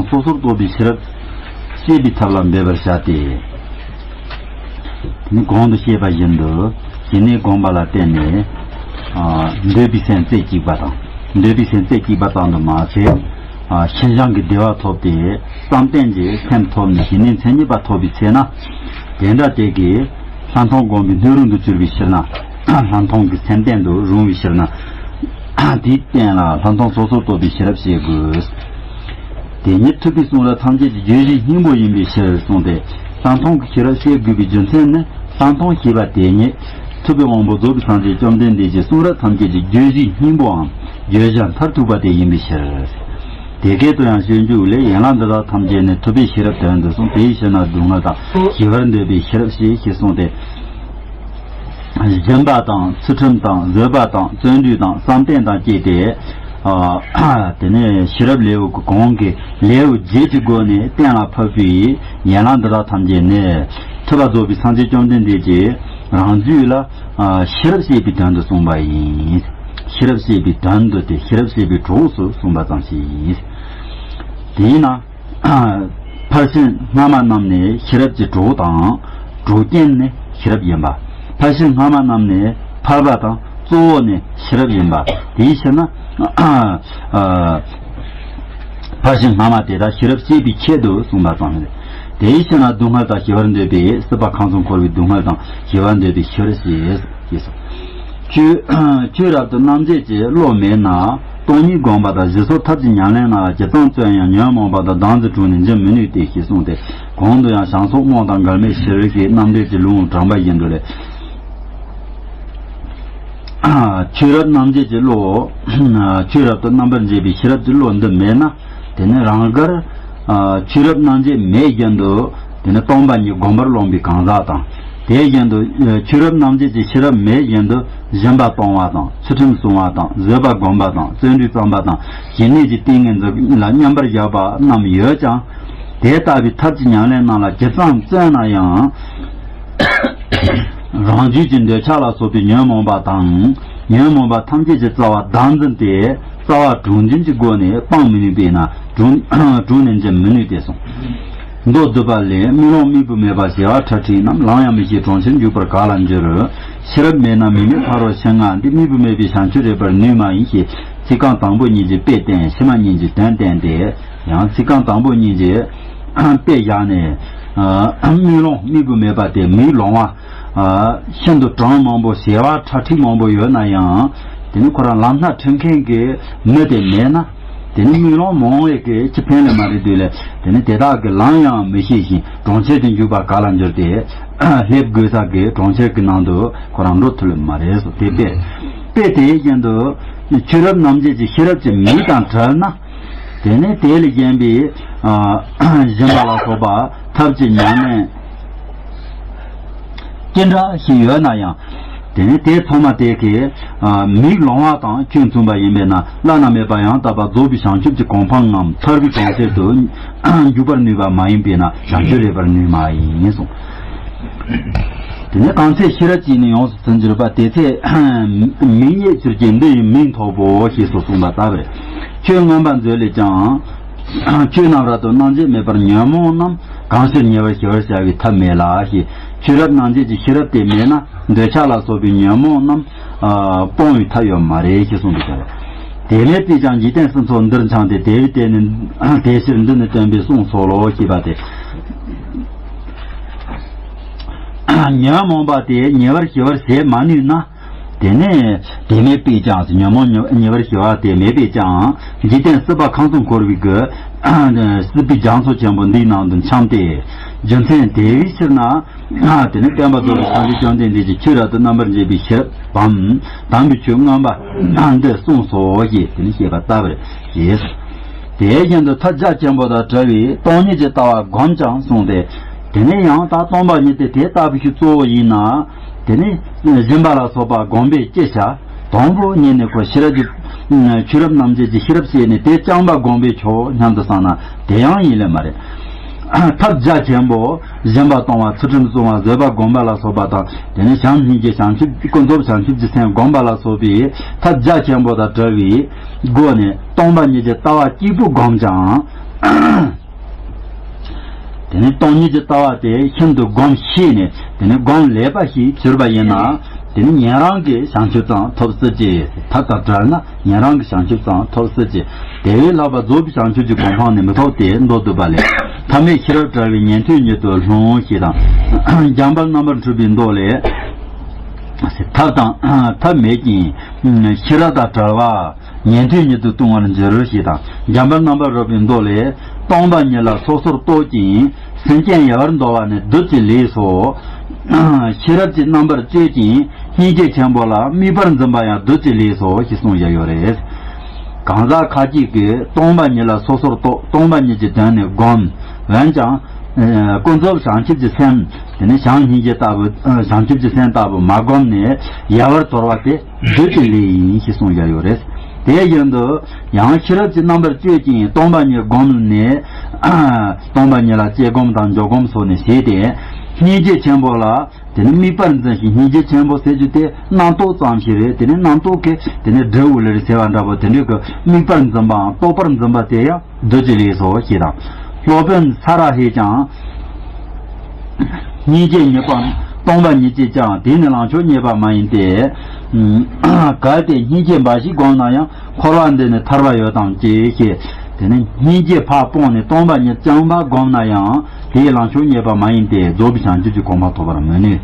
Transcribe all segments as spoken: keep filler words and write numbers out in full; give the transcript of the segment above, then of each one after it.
སོ་སོར་རྟོག་པའི་ཤེས་རབ་བསྐྱེད་པའི་ཐབས་ལ་འབད་པར་བྱ་སྟེ། དེ་ནི་གོང་དུ་བཤད་པ་བཞིན་དུ་ཞི་གནས་བསྒོམ་པ་ལ་བརྟེན་ནས། ཨ་འདོད་པའི་སེམས་རྩེ་གཅིག་པ་དང་། འདོད་པའི་སེམས་རྩེ་གཅིག་པ་ཙམ་དུ་མ་ཟད། ཨ་ཤིན་སྦྱངས་ཀྱི་བདེ་བ་ཐོབ་སྟེ། བསམ་གཏན་གྱི་སེམས་ཐོབ་ནས་ཞི་གནས་མཚན་ཉིད་པ་ཐོབ་པའི་ཚེ་ན། དེ་འདྲ་དེ་གིས་ལྷག་མཐོང་བསྒོམ་པའི་སྣོད་རུང་དུ་གྱུར་པའི་ཕྱིར་ན། ལྷག་མཐོང་གི་སེམས་རྟེན་དུ་རུང་བའི་ཕྱིར་ན། དེའི་རྟེན་ལ་ལྷག་མཐོང་སོ་སོར་རྟོག་པའི་ཤེས་རབ་བསྐྱེད་དགོས། དེ་ཉིད་ཐུབ་པའི་གསུང་རབ་ཐམས་ཅད་ཀྱི་བརྗོད་གཞིའི་སྙིང་པོ་ཡིན་པའི་ཕྱིར་གསུངས་ཏེ། ལྷག་མཐོང་གི་ཤེས་རབ་བསྐྱེད་དགོས་པའི་རྒྱུ་མཚན་ནི། ལྷག་མཐོང་ཞེས་པ་དེ་ཉིད་ཐུབ་པའི་དབང་པོ་རྫོགས་པའི་སངས་རྒྱས་བཅོམ་ལྡན་འདས་ཀྱི་གསུང་རབ་ཐམས་ཅད་ཀྱི་བརྗོད་གཞིའི་སྙིང་པོའམ་བརྗོད་བྱ་མཐར་ཐུག་པ་དེ་ཡིན་པའི་ཕྱིར། དེ་སྐད་དུ་ཡང་སྤྱོད་འཇུག་ལས། ཡན་ལག་འདི་དག་ཐམས་ཅད་ནི། ཐུབ་པའི་ཤེས་རབ་དོན་དུ་གསུངས། དེའི་ཕྱིར་ན་སྡུག་བསྔལ་དང་། ཞི་བར་འདོད་པའི་ཤེས་རབ་ཞེས་གསུངས་ཏེ། སྦྱིན་པ་དང་། ཚུལ་ཁྲིམས་དང་། བཟོད་པ་དང་། བརྩོན་འགྲུས་དང་། བསམ་གཏན་དང་བཅས་ཏེ། ཨ་དེ་ནས་ཤེས་རབ་ལེའུ་གི་གོང་གི་ལེའུ་བརྒྱད་ཀྱི་སྒོ་ནས་གཏན་ལ་ཕབ་པའི་ཡན་ལག་འདི་དག་ཐམས་ཅད་ནི། ཐུབ་པ་རྫོགས་པའི་སངས་རྒྱས་བཅོམ་ལྡན་འདས་ཀྱིས་རང་རྒྱུད་ལ་ཨ་ཤེས་རབ་བསྐྱེད་པའི་དོན་དུ་གསུངས་པ་ཡིན། ཤེས་རབ་བསྐྱེད་པའི་དོན་དུ་སྟེ། ཤེས་རབ་བསྐྱེད་པའི་གྲོགས་སུ་གསུངས་པ་ཙམ་ཞིག་ཡིན། དེས་ན། ཕར་ཕྱིན་སྔ་མ་རྣམས་ནི་ཤེས་རབ་ཀྱི་གྲོགས་དང་། གྲོགས་རྐྱེན་ནི་ཤེས་རབ་ཡིན་པ། ཕར་ཕྱིན་སྔ་མ་རྣམས་ནི་ཕལ་པ་དང་། གཙོ་བོ་ནི་ཤེས་རབ་ཡིན་པ། དེའི་ཕྱིར་ན། ཨ་ཕར་ཕྱིན་སྔ་མ་དེ་དག་ཤེས་རབ་བསྐྱེད་པའི་ཆེད་དུ་གསུངས་པ་ཙམ་རེད། དེའི་ཕྱིར་ན་སྡུག་བསྔལ་དང་ཞི་བར་འདོད་པའི། སྲིད་པ་ཁམས་གསུམ་འཁོར་བའི་སྡུག་བསྔལ་དང་ཞི་བར་འདོད་པའི་ཤེས་རབ་ཞེས། ཅེས་སོ། ཆོས་ཆོས་རབ་ཏུ་རྣམ་འབྱེད་ཀྱི་བློ་མེད་ན། སྟོང་ཉིད་བསྒོམ་པ་དང་། ཞི་སོགས་ཐབས་ཀྱི་ཉམས་ལེན་རྣམས་ལ་ཇི་ཙམ་བརྩོན་ཡང་ཉོན་མོངས་པ་དང་བདག་འཛིན་དྲུངས་ནས་འབྱིན་མི་ནུས་ཏེ་ཞེས་གསུངས་ཏེ། གོང་དུ་ཡང་བྱང་སོག་རྨོངས་དང་འགལ་མེད་ཤེས་རིག་གི་རྣམ་འགྲེལ་གྱི་ལུང་དྲངས་པ་བཞིན་དུ་ལས། ཆོས་རབ་རྣམ་འབྱེད་ཀྱི་བློ། ཆོས་རབ་ཏུ་རྣམ་པར་འབྱེད་པའི་ཤེས་རབ་ཀྱི་བློ་འདི་མེད་ན། དེ་ནི་རང་དགར་ཨ་ཆོས་རབ་རྣམ་འབྱེད་མེད་བཞིན་དུ། དེ་ནི་སྟོང་པ་ཉིད་བསྒོམ་པར་རློམ་པའི་གང་ཟག་དང་། དེ་བཞིན་དུ་ཨ་ཆོས་རབ་རྣམ་འབྱེད་ཀྱི་ཤེས་རབ་མེད་བཞིན་དུ་སྦྱིན་པ་གཏོང་བ་དང་། ཚུལ་ཁྲིམས་སྲུང་བ་དང་། བཟོད་པ་སྒོམ་པ་དང་། བརྩོན་འགྲུས་བརྩམ་པ་དང་། ཞི་གནས་ཀྱི་ཏིང་ངེ་འཛིན་ལ་མཉམ་པར་བཞག་པ་རྣམས་ཡོད་ཀྱང་། དེ་ལྟ་བུའི་ཐབས་ཀྱི་ཉམས་ལེན་རྣམས་ལ་ཇི་ཙམ་བརྩོན་ན་ཡང་། རང་རྒྱུད་ཀྱི་འདོད་ཆགས་ལ་སོགས་པའི་ཉོན་མོངས་པ་དང་། ཉོན་མོངས་པ་ཐམས་ཅད་ཀྱི་རྩ་བ་བདག་འཛིན་དེ་རྩ་བ་དྲུངས་འབྱིན་གྱི་སྒོ་ནས་སྤང་མི་ནུས་པས་ན། དྲུང་དྲུང་ནས་འབྱིན་མི་ནུས་ཏེ་གསུངས། མདོ་སྡུད་པ་ལས། དམུས་ལོང་དམིགས་བུ་མེད་པ་ཞི་བ་ཁྲ་ཁྲིག་རྣམས། ལམ་ཡང་མི་ཤེས་གྲོང་ཁྱེར་འཇུག་པར་ག་ལ་འགྱུར། ཤེས་རབ་མེད་ན་མི་མེད་ཕ་རོལ་ཕྱིན་ལྔ་འདི། དམིགས་བུ་མེད་པའི་བྱང་ཆུབ་རེག་པར་ནུས་མ་ཡིན་ཞེས། ཚིག་རྐང་དང་པོ་གཉིས་ཀྱི་དཔེ་བསྟན། ཕྱི་མ་གཉིས་ཀྱི་དོན་བསྟན་ཏེ། ཡང་ཚིག་རྐང་དང་པོ་གཉིས་ཀྱི་དཔེ་བཞག་ནས། ཨ་དམུས་ལོང་དམིགས་བུ་མེད་པ་དེ་མིག་ལོང་བ། ཨ་ཤིན་ཏུ་གྲངས་མང་པོ་ཞི་བ་ཁྲ་ཁྲིག་མང་པོ་ཡོད་ན་ཡང་། དེ་ནི་ཁོ་རང་ལམ་སྣ་ཁྲིད་མཁན་གྱི་མི་དེ་མེད་ན། དེ་ནི་དམུས་ལོང་མང་བས་ཀྱི་ཅི་ཕན་ལས་མ་རེད་དུས་ལས། དེ་ནི་དེ་དག་གི་ལམ་ཡང་མི་ཤེས་ཤིང་གྲོང་ཁྱེར་དུ་འཇུག་པ་ག་ལ་འགྱུར་ཏེ། སླེབས་དགོས་ས་གི་གྲོང་ཁྱེར་གྱི་ནང་དུ་ཁོ་རང་འགྲོ་ཐུབ་ལེ་མ་རེད་སོ། དེ་དཔེ་དཔེ་དེ་བཞིན་དུ་ཆོས་རབ་རྣམ་འབྱེད་ཀྱི་ཤེས་རབ་ཀྱི་མིག་དང་བྲལ་ན། དེ་ནས་དེ་ལས་གཞན་པའི་ཨ་སྦྱིན་པ་ལ་སོགས་པ་ཐབས་ཀྱི་ཉམས་ལེན་ཅི་འདྲ་ཞིག་ཡོད་ན་ཡང་། དེ་ནས་དེ་ཚང་མ་དེ་གའི་ཨ་མིག་ལོང་བ་དང་ཁྱོད་མཚུངས་པ་ཡིན་པས་ན། བླ་ན་མེད་པ་ཡང་དག་པར་རྫོགས་པའི་བྱང་ཆུབ་ཀྱི་གོ་འཕང་ངམ་ཐར་པའི་གྲོང་ཁྱེར་དུ་འཇུག་པར་ནུས་པ་མ་ཡིན་པས་ན། བྱང་ཆུབ་རེག་པར་ནུས་མ་ཡིན་གསུངས། དེ་ནས་གང་ཚེ་ཤེས་རབ་ཀྱིས་ནི་ཡོངས་སུ་ཚིམ་གྱུར་པ། དེ་ཚེ་མིག་རྙེད་གྱུར་ཅིང་འདི་ཡི་མིང་ཐོབ་བོ། ཞེས་སོགས་གསུངས་པ་ལྟ་བུར། ཆོས་མངོན་པ་མཛོད་ལས་ཀྱང་། ཆོས་རྣམས་རབ་ཏུ་རྣམ་འབྱེད་མེད་པར། ཉོན་མོངས་རྣམས་གང་ཕྱིར་ཉེ་བར་ཞི་བར་བྱ་བའི་ཐབས་མེད་ལ་ཞེས། ཆོས་རབ་རྣམ་འབྱེད་ཀྱི་ཤེས་རབ་དེ་མེད་ན། འདོད་ཆགས་ལ་སོགས་པའི་ཉོན་མོངས་རྣམས་སྤོང་བའི་ཐབས་ཡོད་མ་རེད་ཞེས་གསུངས་པའི་ཕྱིར། དེ་མེད་པས་ཀྱང་འཇིག་རྟེན་སྲིད་མཚོ་འདིར་འཁྱམས་ཏེ། དེ་བས་དེ་ནི་དེ་ཕྱིར་འདི་ནི་སྟོན་པས་གསུངས་སོ་ལོ་ཞེས་པ་སྟེ། ཉོན་མོངས་པ་དེ་ཉེ་བར་ཞི་བར་བྱེད་མ་ནུས་ན། དེ་ནས་དེ་མེད་པས་ཀྱང་ཉོན་མོངས་ཉེ་བར་ཞི་བ་དེ་མེད་པས་ཀྱང་། འཇིག་རྟེན་སྲིད་པ་ཁམས་གསུམ་འཁོར་བའི་གི་སྲིད་པའི་རྒྱ་མཚོ་ཆེན་པོ་འདིའི་ནང་དུ་འཁྱམས་ཏེ། རྒྱུ་མཚན་དེ་བའི་ཕྱིར་ན། དེ་ནས་སྟོན་པ་རྫོགས་པའི་སངས་རྒྱས་བཅོམ་ལྡན་འདས་ཀྱིས་ཆོས་རབ་ཏུ་རྣམ་པར་འབྱེད་པའི་ཤེས་རབ་བམ། དམ་པའི་ཆོས་མངོན་པ་འདི་གསུངས་སོ་ཞེས་དེ་ནས་བཤད་པ་ལྟ་བུར་བྱས། དེ་བཞིན་དུ་ཐབས་རྒྱ་ཆེན་པོ་དང་བྲལ་བའི་སྟོང་ཉིད་ཀྱི་ལྟ་བ་བསྒོམས་ཀྱང་གསུངས་ཏེ། དེ་ནས་ཡང་དག་སྟོང་པ་ཉིད་དེ་དེ་ལྟ་བུ་ཞིག་གཙོ་བོ་ཡིན་ན། དེ་ནས་སྦྱིན་པ་ལ་སོགས་པ་བསྒོམས་པས་ཅི་བྱ། དང་པོ་ཉིད་ནས་ཁོ་ཤེས་རབ་ཀྱི་ཆོས་རབ་རྣམ་འབྱེད་ཀྱི་ཤེས་རབ་བསྐྱེད་ནས་དེ་རྐྱང་པ་བསྒོམས་པས་ཆོག་སྙམ་དུ་བསམ་ན་དེ་ཡང་ཡིན་ལེ་མ་རེད། ཐབས་རྒྱ་ཆེན་པོ་སྦྱིན་པ་གཏོང་བ། ཚུལ་ཁྲིམས་སྲུང་བ། བཟོད་པ་སྒོམ་པ་ལ་སོགས་པ་དང་། དེ་ནས་བྱམས་སྙིང་རྗེ་བྱང་ཆུབ་ཀུན་རྫོབ་བྱང་ཆུབ་ཀྱི་སེམས་བསྒོམ་པ་ལ་སོགས་པའི་ཐབས་རྒྱ་ཆེན་པོ་དང་བྲལ་བའི་སྒོ་ནས་སྟོང་པ་ཉིད་ཀྱི་ལྟ་བ་གཅིག་པུ་བསྒོམས་ཀྱང་ དེ་ནས་སྟོང་ཉིད་ཀྱི་ལྟ་བ་དེ་ཤིན་ཏུ་སྒོམ་ཤེས་ནས། དེ་ནས་སྒོམ་ལེགས་པ་ཞིག་གྱུར་པ་ཡིན་ན། དེ་ནས་ཉན་རང་གི་བྱང་ཆུབ་ཙམ་ཐོབ་སྲིད་ཅེས། ཐབས་དང་བྲལ་ན་ཉན་རང་གི་བྱང་ཆུབ་ཙམ་ཐོབ་སྲིད་ཅེས། དེ་བས་ལྷག་པ་རྫོགས་པའི་བྱང་ཆུབ་ཀྱི་གོ་འཕང་ནི་མི་ཐོབ་སྟེ་མདོར་བསྡུས་པ་ལས། ཐབས་མེད་ཤེས་རབ་བྲལ་བའི་ཉན་ཐོས་ཉིད་དུ་ལྷུང་ཞེས་དང་། འཇམ་དཔལ་རྣམ་པར་འཕྲུལ་པའི་མདོ་ལས། ཐབས་དང་ཐབས་མེད་ཅིང་ཤེས་རབ་དང་བྲལ་བ། ཉན་ཐོས་ཉིད་དུ་ལྟུང་བར་འགྱུར་ཞེས་དང་། འཇམ་དཔལ་རྣམ་པར་རོལ་པའི་མདོ་ལས། སྟོང་པ་ཉིད་ལ་སོ་སོར་རྟོག་ཅིང་སེམས་ཅན་ཡལ་བར་འདོར་བ་ནི་བདུད་ཀྱི་ལས་སོ། ཤེས་རབ་ཀྱི་རྣམ་པར་དཔྱོད་ཅིང་སྙིང་རྗེ་ཆེན་པོ་ལ་དམིགས་པར་འཛིན་པ་ཡང་བདུད་ཀྱི་ལས་སོ་ཞེས་གསུངས་བཞག་ཡོད་རེད། གང་ཟག་ཁ་ཅིག་གིས་སྟོང་པ་ཉིད་ལ་སོ་སོར་རྟོག་སྟོང་པ་ཉིད་ཀྱི་དོན་ནི་བསྒོམ། འོན་ཀྱང་། ཀུན་རྫོབ་བྱང་ཆུབ་ཀྱི་སེམས། དེ་ནི་བྱམས་སྙིང་རྗེ་ལྟ་བུ་བྱང་ཆུབ་ཀྱི་སེམས་ལྟ་བུ་མ་བསྒོམས་ནས་ཡལ་བར་དོར་བ་དེ། བདུད་ཀྱི་ལས་ཡིན་ཞེས་གསུངས་བཞག་ཡོད་རེད། དེ་བཞིན་དུ་ཡང་ཤེས་རབ་ཀྱི་རྣམ་པར་དཔྱོད་ཅིང་སྟོང་པ་ཉིད་བསྒོམས་ནས། སྟོང་པ་ཉིད་ལ་དཔྱད་སྒོམ་དང་འཇོག་སྒོམ་སོགས་ནས་བྱས་ཏེ། སྙིང་རྗེ་ཆེན་པོ་ལ་དེ་ནི་དམིགས་པར་འཛིན་ཞིང་། སྙིང་རྗེ་ཆེན་པོ་ཟེར་རྒྱུ་དེ་རྣམ་རྟོག་ཙམ་ཞིག་རེད། དེ་ནི་རྣམ་རྟོག་གིས་དེ་ནི་སྒྲིབ་པ་ལས་ཟེར་བ་འདྲ་པོ་དེ་འདྲའི་གི་དམིགས་པར་འཛིན་པའམ་རྟོག་པར་འཛིན་པ་དེ་ཡང་། བདུད་ཀྱི་ལས་སོ་ཞེས་དང་། སློབ་དཔོན་ས་ར་ཧས་ཀྱང་། སྙིང་རྗེ་ཉིད་པ་སྟོང་པ་ཉིད་ཅེས་ཀྱང་། དེ་ནི་ལང་ཕྱོགས་རྙེད་པ་མ་ཡིན་ཏེ། གལ་ཏེ་སྙིང་རྗེ་འབའ་ཞིག་བསྒོམས་ན་ཡང་། འཁོར་བ་འདི་ནི་ཐར་པ་ཡོད་དམ་ཅེས་ཞེས། དེ་ནི་སྙིང་རྗེ་ཕར་སྤངས་ནས་སྟོང་པ་ཉིད་རྐྱང་པ་བསྒོམས་ན་ཡང་། དེས་ལང་ཕྱོགས་རྙེད་པ་མ་ཡིན་ཏེ། རྫོགས་པའི་བྱང་ཆུབ་ཀྱི་གོ་འཕང་ཐོབ་པར་མི་ནུས།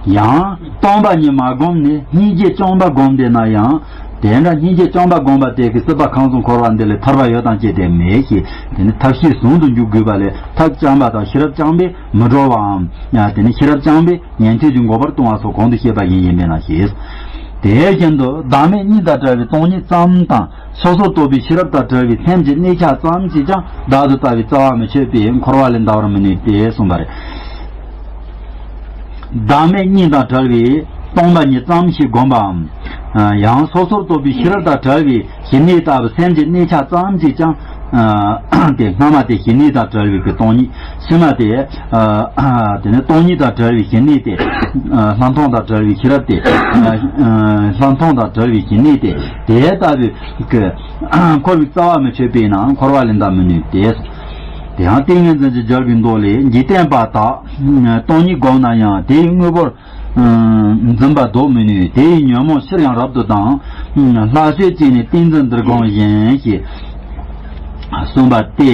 ཡང་སྟོང་པ་ཉིད་མ་བསྒོམས་ནས་སྙིང་རྗེ་རྐྱང་པ་བསྒོམས་བསྡད་ན་ཡང་། དེ་འདྲ་སྙིང་རྗེ་རྐྱང་པ་བསྒོམས་པ་དེ་གིས་སྲིད་པ་ཁམས་གསུམ་འཁོར་བ་འདི་ལས་ཐར་པ་ཡོད་དམ་ཅེས་དེ་མེད་ཅེས། དེ་ནི་ཐབས་ཤེས་ཟུང་དུ་འཇུག་དགོས་པ་ལས། ཐབས་རྐྱང་པ་དང་ཤེས་རབ་རྐྱང་པས་མི་གྲོལ་བའམ། ཡང་དེ་ནི་ཤེས་རབ་རྐྱང་པས་ཉན་ཐོས་ཀྱི་འགོག་པར་ལྟུང་བ་སོགས་གོང་དུ་བཤད་པ་བཞིན་ཡིན་པས་ན་ཞེས། དེ་བཞིན་དུ་བདག་མེད་གཉིས་དང་བྲལ་བའི་སྟོང་ཉིད་ཙམ་དང་། སོ་སོར་རྟོག་པའི་ཤེས་རབ་དང་བྲལ་བའི་སེམས་ཀྱི་གནས་ཆ་ཙམ་གྱིས་ཀྱང་བདག་ཏུ་ལྟ་བའི་རྩ་བ་མི་ཆོད་པས་འཁོར་བ་ལས་འདའ་བར་མི་ནུས་ཏེ་གསུངས་པ་རེད། བདག་མེད་གཉིས་དང་བྲལ་བའི་སྟོང་པ་ཉིད་ཙམ་ཞིག་བསྒོམ་པའམ། ཡང་སོ་སོར་རྟོག་པའི་ཤེས་རབ་དང་བྲལ་བའི་ཞི་གནས་ལྟ་བུ་སེམས་ཀྱི་གནས་ཆ་ཙམ་གྱིས་ཀྱང་། དེ་སྔ་མ་དེ་ཞི་གནས་དང་བྲལ་བའི་གི་སྟོང་ཉིད། ཕྱི་མ་དེ། དེ་ནི་སྟོང་ཉིད་དང་བྲལ་བའི་ཞི་གནས་དེ། ལྷག་མཐོང་དང་བྲལ་བའི་ཤེས་རབ་དེ། ལྷག་མཐོང་དང་བྲལ་བའི་ཞི་གནས་དེ། དེ་ལྟ་བུའི་གི་འཁོར་བའི་རྩ་བ་མི་ཆོད་པས་ན་འཁོར་བ་ལས་འདའ་མི་ནུས་ཏེ། དེ་ཡང་ཏིང་ངེ་འཛིན་གྱི་རྒྱལ་བའི་མདོ་ལས། འཇིག་རྟེན་པ་དག་སྟོང་ཉིད་བསྒོམས་ན་ཡང་། དེ་ཡི་དངོས་པོར་འཛིན་པ་ལྡོག་མི་ནུས། དེ་ཡི་ཉོན་མོངས་ཕྱིར་ཡང་རབ་ཏུ་ལྡང་། ལྷག་བཅས་བྱས་ནས་ཏིང་འཛིན་འདིར་གོམས་བཞིན་ཞེས་གསུངས་པ་སྟེ།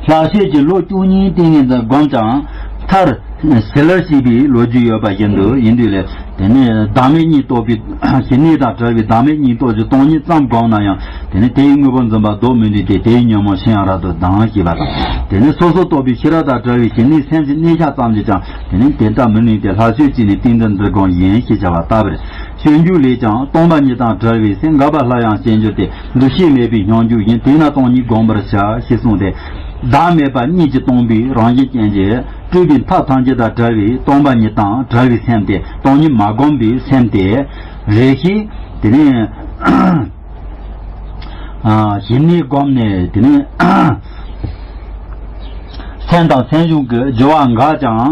ལྷག་བཅས་ཀྱིས་ལོ་བཅུ་གཉིས་ཏིང་ངེ་འཛིན་བསྒོམས་ཀྱང་མཐར་ཟིལ་པར་བྱེད་པའི་ལོ་རྒྱུས་ཡོད་པ་བཞིན་དུ་ཡིན་དུས་ལས། དེ་ནི་བདག་མེད་གཉིས་རྟོགས་པའི་ཞི་གནས་དང་བྲལ་བའི་བདག་མེད་གཉིས་རྟོགས་ཀྱི་སྟོང་ཉིད་ཙམ་བསྒོམས་ན་ཡང་། དེ་ནི་དེ་ཡི་དངོས་པོར་འཛིན་པ་ལྡོག་མི་ནུས་ཏེ། དེ་ཡི་ཉོན་མོངས་ཕྱིར་ཡང་རབ་ཏུ་ལྡང་ཞེས་པ་དང་། དེ་ནི་སོ་སོར་རྟོག་པའི་ཤེས་རབ་དང་བྲལ་བའི་ཞི་གནས་སེམས་ཀྱི་གནས་ཆ་ཙམ་གྱིས་ཀྱང་། དེ་ནི་དེ་ལྟར་མི་ནུས་ཏེ། ལྷག་བཅས་བྱས་ནས་ཏིང་འཛིན་འདིར་གོམས་བཞིན་ཞེས་བྱ་བ་ལྟ་བུར། སྤྱོད་འཇུག་ལས་ཀྱང་སྟོང་པ་ཉིད་དང་བྲལ་བའི་སེམས། འགགས་པ་སླར་ཡང་སྐྱེ་འགྱུར་ཏེ། འདུ་ཤེས་མེད་པའི་སྙོམས་འཇུག་ཡིན། དེས་ན་སྟོང་ཉིད་བསྒོམ་པར་བྱ་ཞེས་གསུངས་ཏེ། བདག་མེད་པ་གཉིས་ཀྱིས་སྟོང་པའི་རང་བཞིན་ཅན་གྱི་སྤྲོས་པའི་མཐའ་ཐམས་ཅད་དང་བྲལ་བའི་སྟོང་པ་ཉིད་དང་བྲལ་བའི་སེམས་ཏེ། སྟོང་ཉིད་མ་བསྒོམས་པའི་སེམས་ཏེ། རེ་ཞིག་དེ་ནས་ཞི་གནས་བསྒོམས་ནས། དེ་ནས་སེམས་དང་སེམས་བྱུང་གི་སྦྱོར་བ་འགགས་ཀྱང་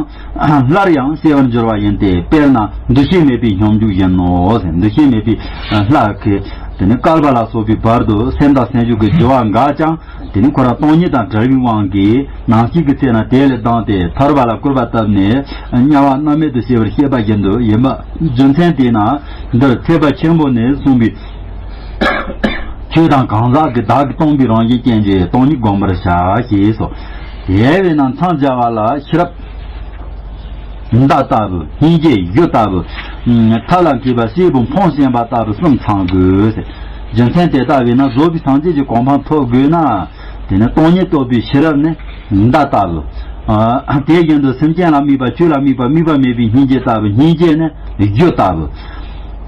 སླར་ཡང་སྐྱེ་བར་འགྱུར་བ་ཡིན་ཏེ། དཔེར་ན་འདུ་ཤེས་མེད་པའི་སྙོམས་འཇུག་བཞིན་ནོ། འདུ་ཤེས་མེད་པའི་ལྷ་གི་དེ་ནི་བསྐལ་པ་ལ་སོགས་པའི་བར་དུ་སེམས་དང་སེམས་བྱུང་གི་སྦྱོར་བ་འགགས་ཀྱང་། དེ་ནི་ཁོ་རང་སྟོང་ཉིད་དང་བྲལ་བའི་དབང་གིས། ནམ་ཞིག་གི་ཚེ་ན་དེ་ལས་ལྡང་སྟེ་ཐར་པ་ལ་སྐུར་པ་བཏབ་ནས་དམྱལ་བ་མནར་མེད་དུ་སྐྱེ་བར་བཤད་པ་བཞིན་དུ་ཡིན་པ། རྒྱུ་མཚན་དེས་ན་འདིར་ཐེག་པ་ཆེན་པོ་ནས་གསུངས་པའི་ཆོས་དང་གང་ཟག་གི་བདག་གིས་སྟོང་པའི་རང་བཞིན་ཅན་གྱི་སྟོང་ཉིད་བསྒོམ་པར་བྱ་ཞེས་སོ། དེ་བས་ན་མཚམས་སྦྱར་བ་ལ་ཤེས་རབ་མདའ་ལྟ་བུ། སྙིང་རྗེ་གཞུ་ལྟ་བུ། ཐབས་ལ་མཁས་པ་སྲས་པོ་འཕོངས་ཞེན་པ་ལྟ་བུ་གསུམ་ཚང་དགོས། རྒྱུ་མཚན་དེ་ལྟ་བས་ན་རྫོགས་པའི་སངས་རྒྱས་ཀྱི་གོ་འཕང་ཐོབ་དགོས་ན། དེ་ནི་སྟོང་ཉིད་རྟོགས་པའི་ཤེས་རབ་ནི་མདའ་ལྟ་བུ། དེ་བཞིན་དུ་སེམས་ཅན་ལ་དམིགས་པ། ཆོས་ལ་དམིགས་པ། དམིགས་པ་མེད་པའི་སྙིང་རྗེ་ལྟ་བུ། སྙིང་རྗེ་ནི་གཞུ་ལྟ་བུ།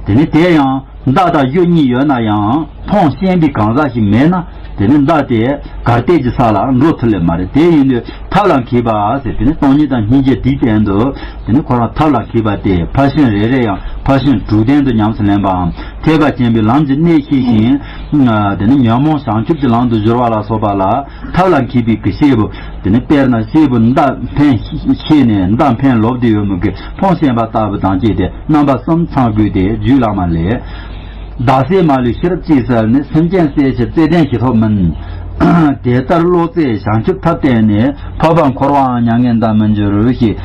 དེ་ནི་དེ་ཡང་། མདའ་དང་གཞུ་གཉིས་ཡོད་ན་ཡང་འཕོངས་ཞེན་པའི་གང་ཟག་ཞིག་མེད་ན། དེ་ནི་མདའ་དེ་གར་གཏད་ཀྱི་ས་ལ་འགྲོ་ཐུབ་ལེ་མ་རེད། དེ་ཡིན་དུས་ཐབས་ལ་མཁས་པ་ཟེར། དེ་ནི་སྟོང་ཉིད་དང་སྙིང་རྗེ་དེའི་སྟེང་དུ། དེ་ནི་ཁོ་རང་ཐབས་ལ་མཁས་པ་དེ་ཕར་ཕྱིན་རེ་རེ་ཡང་ཕར་ཕྱིན་དྲུག་ལྡན་དུ་ཉམས་སུ་ལེན་པའམ། ཐེག་པ་ཆེན་པོའི་ལམ་གྱི་གནད་ཤེས་ཤིང་། དེ་ནི་ཉོན་མོངས་བྱང་ཆུབ་ཀྱི་ལམ་དུ་སྦྱོར་བ་ལ་སོགས་པ་ལ་ཐབས་ལ་མཁས་པའི་གི་སྐྱེས་བུ། དེ་ནི་དཔེར་ན་སྐྱེས་བུ་མདའ་འཕེན་ཤེས་ནས་མདའ་འཕེན་ལོབས་ཏེ་ཡོད་མི་གི་འཕོངས་ཞེན་པ་ལྟ་བུ་དང་བཅས་ཏེ་རྣམ་པ་གསུམ་ཚང་དགོས་ཏེ། རྒྱུད་བླ་མ་ལས། བདག་བསད་མ་ལུས་ཤེས་རབ་ཀྱིས་བསལ་ནས། སེམས་ཅན་བསད་ཕྱིར་བརྩེ་ལྡན་ཞི་ཐོབ་མིན། དེ་ལྟར་བློ་བཙལ་བྱང་ཆུབ་ཐབས་བསྟེན་ནས། འཕགས་པ་འཁོར་བའང་མྱ་ངན་འདའ་མི་འགྱུར་ཞེས།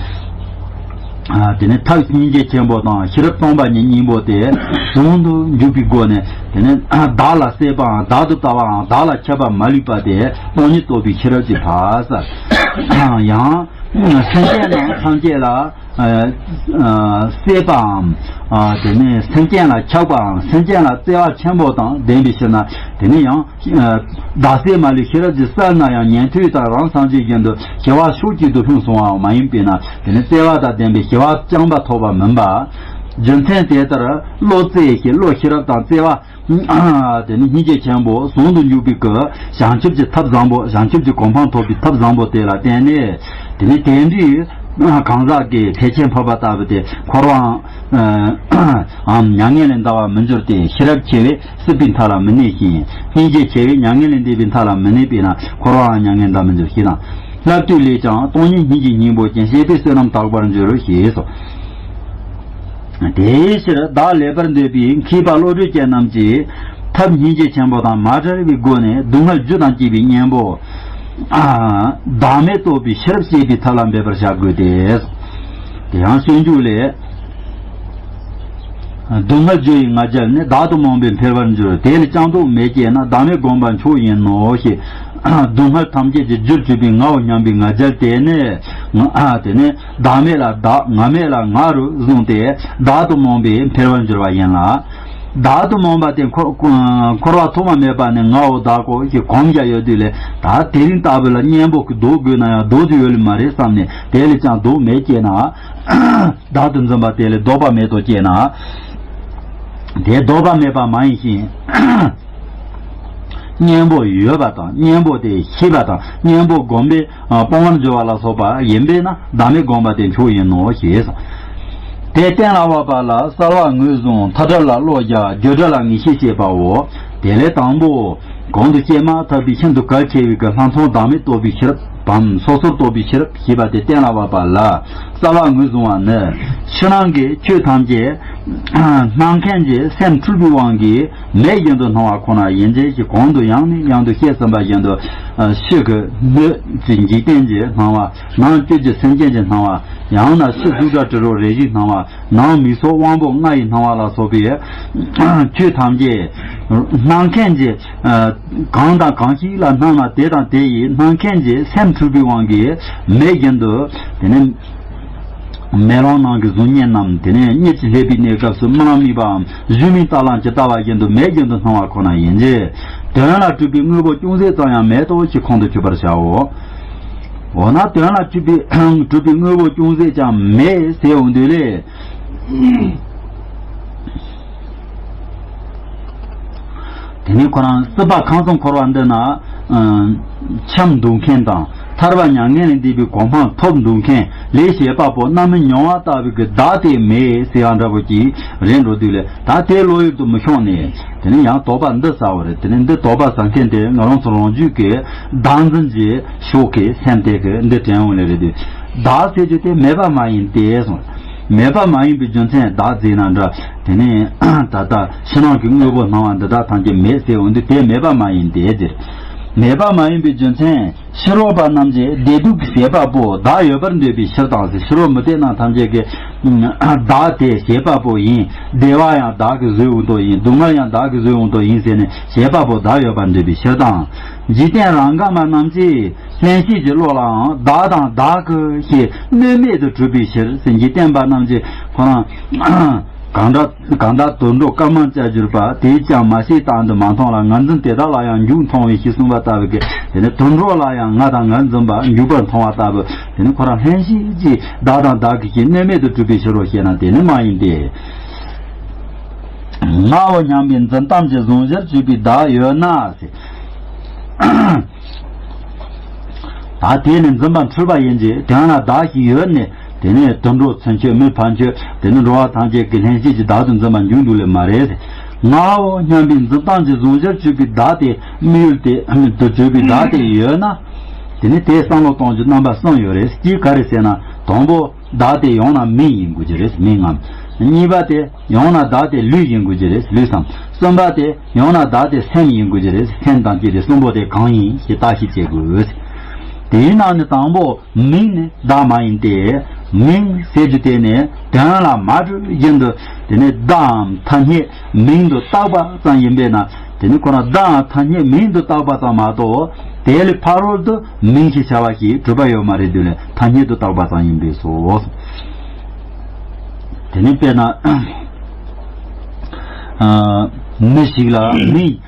དེ་ནས་ཐབས་སྙིང་རྗེ་ཆེན་པོ་དང་ཤེས་རབ་སྟོང་པ་ཉིད་གཉིས་པོ་དེ་ཟུང་དུ་འཇུག་པའི་སྒོ་ནས། དེ་ནས་བདག་ལ་བསད་པའང་བདག་ཏུ་ལྟ་བའང་བདག་ལ་ཁྱབ་པ་མ་ལུས་པ་དེ་སྟོང་ཉིད་རྟོགས་པའི་ཤེས་རབ་ཀྱི་ཕ་ས། ཡང་སེམས་ཅན་རྣམས་ཐམས་ཅད་ལ། ཨ་ཨ་བསད་པའམ། ཨ་དེ་ནས་སེམས་ཅན་ལ་ཆགས་པའམ་སེམས་ཅན་ལ་བརྩེ་བ་ཆེན་པོ་དང་ལྡན་པའི་ཕྱིར་ན། དེ་ནས་ཡང་ཨ་བདག་བསད་མ་ལུས་ཤེས་རབ་ཀྱིས་བསལ་ན་ཡང་ཉན་ཐོས་དང་རང་སངས་རྒྱས་བཞིན་དུ་ཞི་བ་ཕྱོགས་གཅིག་ཏུ་ལྷུང་སོང་བ་མ་ཡིན་པས་ན། དེ་ནས་བརྩེ་བ་དང་ལྡན་པའི་ཞི་བ་རྐྱང་པ་ཐོབ་པ་མིན་པ། རྒྱུ་མཚན་དེ་ལྟར་བློ་བཙལ་ཞིང་བློ་ཤེས་རབ་དང་བརྩེ་བ། དེ་ནི་སྙིང་རྗེ་ཆེན་པོ་ཟུང་དུ་འཇུག་པའི་སྐུ། བྱང་ཆུབ་ཀྱི་ཐབས་བཟང་པོ། བྱང་ཆུབ་ཀྱི་གོ་འཕང་ཐོབ་པའི་ཐབས་བཟང་པོ་དེ་ལ་བརྟེན་ནས། དེ་ནི་དེ་འདྲའི་གང་ཟག་གི་ཐེག་ཆེན་འཕགས་པ་ལྟ་བུ་དེ་འཁོར་བའམ་མྱ་ངན་ལས་འདའ་བར་མི་འགྱུར་ཏེ། ཤེས་རབ་ཆེ་བས་སྲིད་པའི་མཐའ་ལ་མི་གནས་ཤིང་། སྙིང་རྗེ་ཆེ་བས་མྱ་ངན་ལས་འདས་པའི་མཐའ་ལ་མི་གནས་པས་ན། འཁོར་བའང་མྱ་ངན་འདའ་མི་འགྱུར་ཞེས་དང་། བསླབ་བཏུས་ལས་ཀྱང་སྟོང་ཉིད་སྙིང་རྗེའི་སྙིང་པོ་ཅན། བྱེད་པས་བསོད་ནམས་དག་པར་འགྱུར་ཞེས་སོ། དེའི་ཕྱིར་བདག་ལེགས་པར་འདོད་པའི་མཁས་པ་བློ་གྲོས་ཅན་རྣམས་ཀྱིས་ཐབས་སྙིང་རྗེ་ཆེན་པོ་དང་མ་བྲལ་བའི་སྒོ་ནས་སྡུག་བསྔལ་རྒྱུ་དང་བཅས་པའི་གཉེན་པོ་བདག་མེད་རྟོགས་པའི་ཤེས་རབ་བསྐྱེད་པའི་ཐབས་ལ་འབད་པར་བྱ་དགོས་ཏེ། དེ་ཡང་སྤྱོད་འཇུག་ལས། སྡུག་བསྔལ་རྒྱུ་ཡི་ང་རྒྱལ་ནི། བདག་ཏུ་རྨོངས་པས་འཕེལ་བར་འགྱུར། དེ་ལས་ཀྱང་བཟློག་མེད་ཅེ་ན། བདག་མེད་བསྒོམ་པ་མཆོག་ཡིན་ནོ་ཞེས། སྡུག་བསྔལ་ཐམས་ཅད་ཀྱི་རྒྱུར་གྱུར་པའི་ངའོ་སྙམ་པའི་ང་རྒྱལ་དེ་ནི། ང་ཨ་དེ་ནི་བདག་མེད་ལ་བདག་ང་མེད་ལ་ང་རུ་བཟུང་སྟེ་བདག་ཏུ་རྨོངས་པས་འཕེལ་བར་འགྱུར་བ་ཡིན་ལ། བདག་ཏུ་རྨོངས་པ་དེ་འཁོར་འཁོར་བ་ཐོག་མ་མེད་པ་ནས་ངའོ་བདག་གོ་ཞེས་གོམས་བཞག་ཡོད་དུས་ལས། ད་དེ་རིང་ལྟ་བུ་ལ་གཉེན་པོ་གིས་བཟློག་དགོས་ན་ཡང་བཟློག་རྒྱུ་ཡོད་ལེ་མ་རེད་བསམ་ནས། དེ་ལས་ཀྱང་བཟློག་མེད་ཅེ་ན། བདག་ཏུ་འཛིན་པ་དེ་ལས་བཟློག་པ་མེད་དོ་ཅེ་ན། དེ་བཟློག་པ་མེད་པ་མ་ཡིན་ཞིང་། གཉེན་པོ་ཡོད་པ་དང་། གཉེན་པོ་དེ་ཤེས་པ་དང་། གཉེན་པོ་བསྒོམས་པས་སྤང་བར་འགྱུར་བ་ལ་སོགས་པ་ཡིན་པས་ན། བདག་མེད་བསྒོམ་པ་དེ་མཆོག་ཡིན་ནོ་ཞེས་གསུངས། དེ་གཏན་ལ་དབབ་པ་ལ་གསལ་བ་ངོས་བཟུང་། མཐའ་བྲལ་ལ་བློ་རྒྱག། བརྗོད་བྲལ་ལ་ངེས་ཤེས་བསྐྱེད་པའོ། དེ་ལས་དང་པོ། གོང་དུ་བཤད་མ་ཐག་པའི་ཤིན་ཏུ་གལ་ཆེ་བའི་གི་ལྷག་མཐོང་བདག་མེད་རྟོགས་པའི་ཤེས་རབ་བམ། སོ་སོར་རྟོག་པའི་ཤེས་རབ་ཞེས་པ་དེ་གཏན་ལ་དབབ་པ་ལ་གསལ་བ་ངོས་བཟུང་བ་ནི། ཕྱི་ནང་གི་ཆོས་ཐམས་ཅད་སྣང་མཁན་གྱི་སེམས་འཁྲུལ་པའི་དབང་གིས་མེད་བཞིན་དུ་སྣང་བ་ཁོ་ན་ཡིན་ཏེ། ཞེས་གོང་དུ་ཡང་ནས་ཡང་དུ་བཤད་ཟིན་པ་བཞིན་དུ། ཕྱི་གི་སྣོད་ཀྱི་འཇིག་རྟེན་གྱི་སྣང་བ། ནང་བཅུད་ཀྱི་སེམས་ཅན་གྱི་སྣང་བ། ཡང་ན་ཕྱི་གཟུགས་སྒྲ་དྲི་རོ་རེག་བྱའི་སྣང་བ། ནང་མིག་སོགས་དབང་པོ་ལྔ་ཡི་སྣང་བ་ལ་སོགས་པའི་ཆོས་ཐམས་ཅད་སྣང་མཁན་གྱི། གང་དང་གང་ཞིག་ལ་སྣང་ན་དེ་དང་དེ་ཡི་སྣང་མཁན་གྱི་སེམས་འཁྲུལ་པའི་དབང་གིས་མེད་བཞིན་དུ། དེ་ནི་མེ་ལོང་ནང་གི་གཟུགས་བརྙན་རྣམས། དེ་ནི་གཉིད་ཀྱི་སླེབས་པའི་གནས་སྐབས་སུ་རྨི་ལམ་རྨིས་པའམ་བཞུས་མིན་རྟ་གླང་ཇི་ལྟ་བ་བཞིན་དུ་མེད་བཞིན་དུ་སྣང་བ་ཁོ་ན་ཡིན་གྱི། དོན་ལ་གྲུབ་པའི་དངོས་པོ་ཅུང་ཟད་ཙམ་ཡང་མེད་དོ་ཞེས་ཁོང་དུ་ཆུད་པར་བྱའོ། འོ་ན་དོན་ལ་གྲུབ་པའི་གྲུབ་པའི་དངོས་པོ་ཅུང་ཟད་ཀྱང་མེད་ཟེར་འོང་དུས་ལས། དེ་ནས་ཁོ་རང་སྲིད་པ་ཁམས་གསུམ་འཁོར་བ་འདི་ན། ཨ་འཁྱམས་འདུག་མཁན་དང་། ཐར་པ་མྱ་ངན་ལས་འདས་པའི་གོ་འཕང་ཐོབ་འདུག་མཁན་ལས་བྱེད་པ་པོ་རྣམ་སྨིན་མྱོང་བ་ལྟ་བུ་གི་བདག་དེ་མེད་ཟེར་ཡག་འདྲ་པོ་ཅིག་རེད་འགྲོ་དུས་ལས། ད་དེ་བློ་ཡུལ་དུ་མི་ཤོང་ནས། དེ་ནས་ཡང་དོགས་པ་འདི་ཟ་བ་རེད། དེ་ནས་འདི་དོགས་པ་ཟ་མཁན་དེ་ང་རང་ཚོ་རང་རྒྱུད་ཀྱི་བདག་འཛིན་གྱི་ཕྱོགས་ཀྱི་སེམས་དེ་གི་འདི་དྲན་འོང་ལེ་རེད་དུས། བདག་ཟེར་རྒྱུ་དེ་མེད་པ་མ་ཡིན་ཏེ་གསུངས། མེད་པ་མ་ཡིན་པའི་རྒྱུ་མཚན་བདག་ཟེར་ན་འདྲ། དེ་ནས་ད་ལྟ་ཕྱི་ནང་གི་དངོས་པོ་སྣང་བ་འདི་དག་ཐམས་ཅད་མེད་ཟེར་འོང་དུས་དེ་མེད་པ་མ་ཡིན་ཏེ་ཟེར། མེད་པ་མ་ཡིན་པའི་རྒྱུ་མཚན། ཕྱི་རོལ་པ་རྣམས་ཀྱིས་བདེ་སྡུག་གི་བྱེད་པ་པོ་བདག་ཡོད་པར་འདོད་པའི་ཕྱིར་དང་ཟེར། ཕྱི་རོལ་མུ་སྟེགས་རྣམས་ཐམས་ཅད་ཀྱིས་བདག་དེ་བྱེད་པ་པོ་ཡིན། བདེ་བ་ཡང་བདག་གིས་བཟོས་འོང་དོ་ཡིན། སྡུག་བསྔལ་ཡང་བདག་གིས་བཟོས་འོང་དོ་ཡིན་ཟེར་ནས་བྱེད་པ་པོ་བདག་ཡོད་པར་འདོད་པའི་ཕྱིར་དང་། འཇིག་རྟེན་རང་ག་མ་རྣམས་ཀྱིས་ལྷན་སྐྱེས་ཀྱི་བློ་ལའང་བདག་དང་བདག་གི་ཞེས་གནོད་མེད་དུ་གྲུབ་པའི་ཕྱིར་ཟེར། འཇིག་རྟེན་པ་རྣམས་ཀྱིས་ཁོ་རང་གང་འདྲ། གང་ལྟར་དུད་འགྲོ་སྐར་མ་ལྕགས་གྱུར་པ་དེས་ཀྱང་མ་ཤེས་སྟངས་དུ་མ་མཐོང་ལ། ངར་འཛིན་དེ་དག་ལ་ཡང་འཇུག་མཐོང་བའི་ཕྱིར་གསུངས་པ་ལྟ་བུ་གི། དེ་ནི་དུད་འགྲོ་ལ་ཡང་ང་དང་ངར་འཛིན་པ་འཇུག་པར་མཐོང་བ་ལྟ་བུ། དེ་ནི་ཁོ་རང་ལྷན་སྐྱེས་ཀྱི་བདག་དང་བདག་གི་ཞེས་གནོད་མེད་དུ་གྲུབ་པའི་ཕྱིར་རོ་ཞེ་ན། དེ་ནི་མ་ཡིན་ཏེ། ངའོ་སྙམ་པའི་འཛིན་སྟངས་ཀྱི་གཟུང་གཞིར་གྱུར་པའི་བདག་ཡོད་ན་ཟེར། ད་དེ་ནི་འཛིན་པ་འཁྲུལ་པ་ཡིན་གྱི། དོན་ལ་བདག་ཞིག་ཡོད་ནས། དེ་ནས་དུད་འགྲོ་ཚུན་ཆད་མི་ཕན་ཆད། དེ་ནི་འགྲོ་བ་ཐམས་ཅད་ཀྱི་ལྷན་སྐྱེས་ཀྱི་བདག་ཏུ་འཛིན་པ་འཇུག་འདུག་ལེ་མ་རེད། ངའོ་སྙམ་པའི་འཛིན་སྟངས་ཀྱི་གཟུང་གཞིར་གྱུར་པའི་བདག་དེ། དམིགས་ཡུལ་དེ་དུ་གྱུར་པའི་བདག་དེ་ཡོད་ན། དེ་ནི་དེའི་བསམ་བློ་གཏོང་རྒྱུ་རྣམ་པ་གསུམ་ཡོད་རེད། གཅིག་ག་རེ་ཟེར་ན། དང་པོ། བདག་དེ་ཡང་ན་མི་ཡིན་དགོས་ཀྱི་རེད། མི་ངམ། གཉིས་པ་དེ་ཡང་ན་བདག་དེ་ལུས་ཡིན་དགོས་ཀྱི་རེད། ལུས་སམ། གསུམ་པ་དེ་ཡང་ན་བདག་དེ་སེམས་ཡིན་དགོས་ཀྱི་རེད། སེམས་དང་བཅས་ཏེ་གསུམ་པོ་དེ་གང་ཡིན་ཞེས་བརྟག་ཞིབ་བྱེད་དགོས། དེའི་ནང་ནས་དང་པོ་མིང་ནི་བདག་མ་ཡིན་ཏེ། མིང་ཟེར་རྒྱུ་དེ་ནི་དོན་ལ་མ་གྲུབ་བཞིན་དུ་དེ་ནི་བདག་གམ་ཐ་སྙད་མིང་དུ་བཏགས་པ་ཙམ་ཡིན་པས་ན། དེ་ནི་ཁོ་རང་བདག་གམ་ཐ་སྙད་མིང་དུ་བཏགས་པ་ཙམ་མ་གཏོགས། དེ་ལས་ཕ་རོལ་ཏུ་མིང་ཞེས་བྱ་བ་ཞིག་གྲུབ་པ་ཡོད་མ་རེད། དེ་ལས་ཐ་སྙད་དུ་བཏགས་པ་ཙམ་ཡིན་པས་སོ། དེ་ནི་དཔེར་ན། ཨ། མི་ཞིག་ལ་མིང་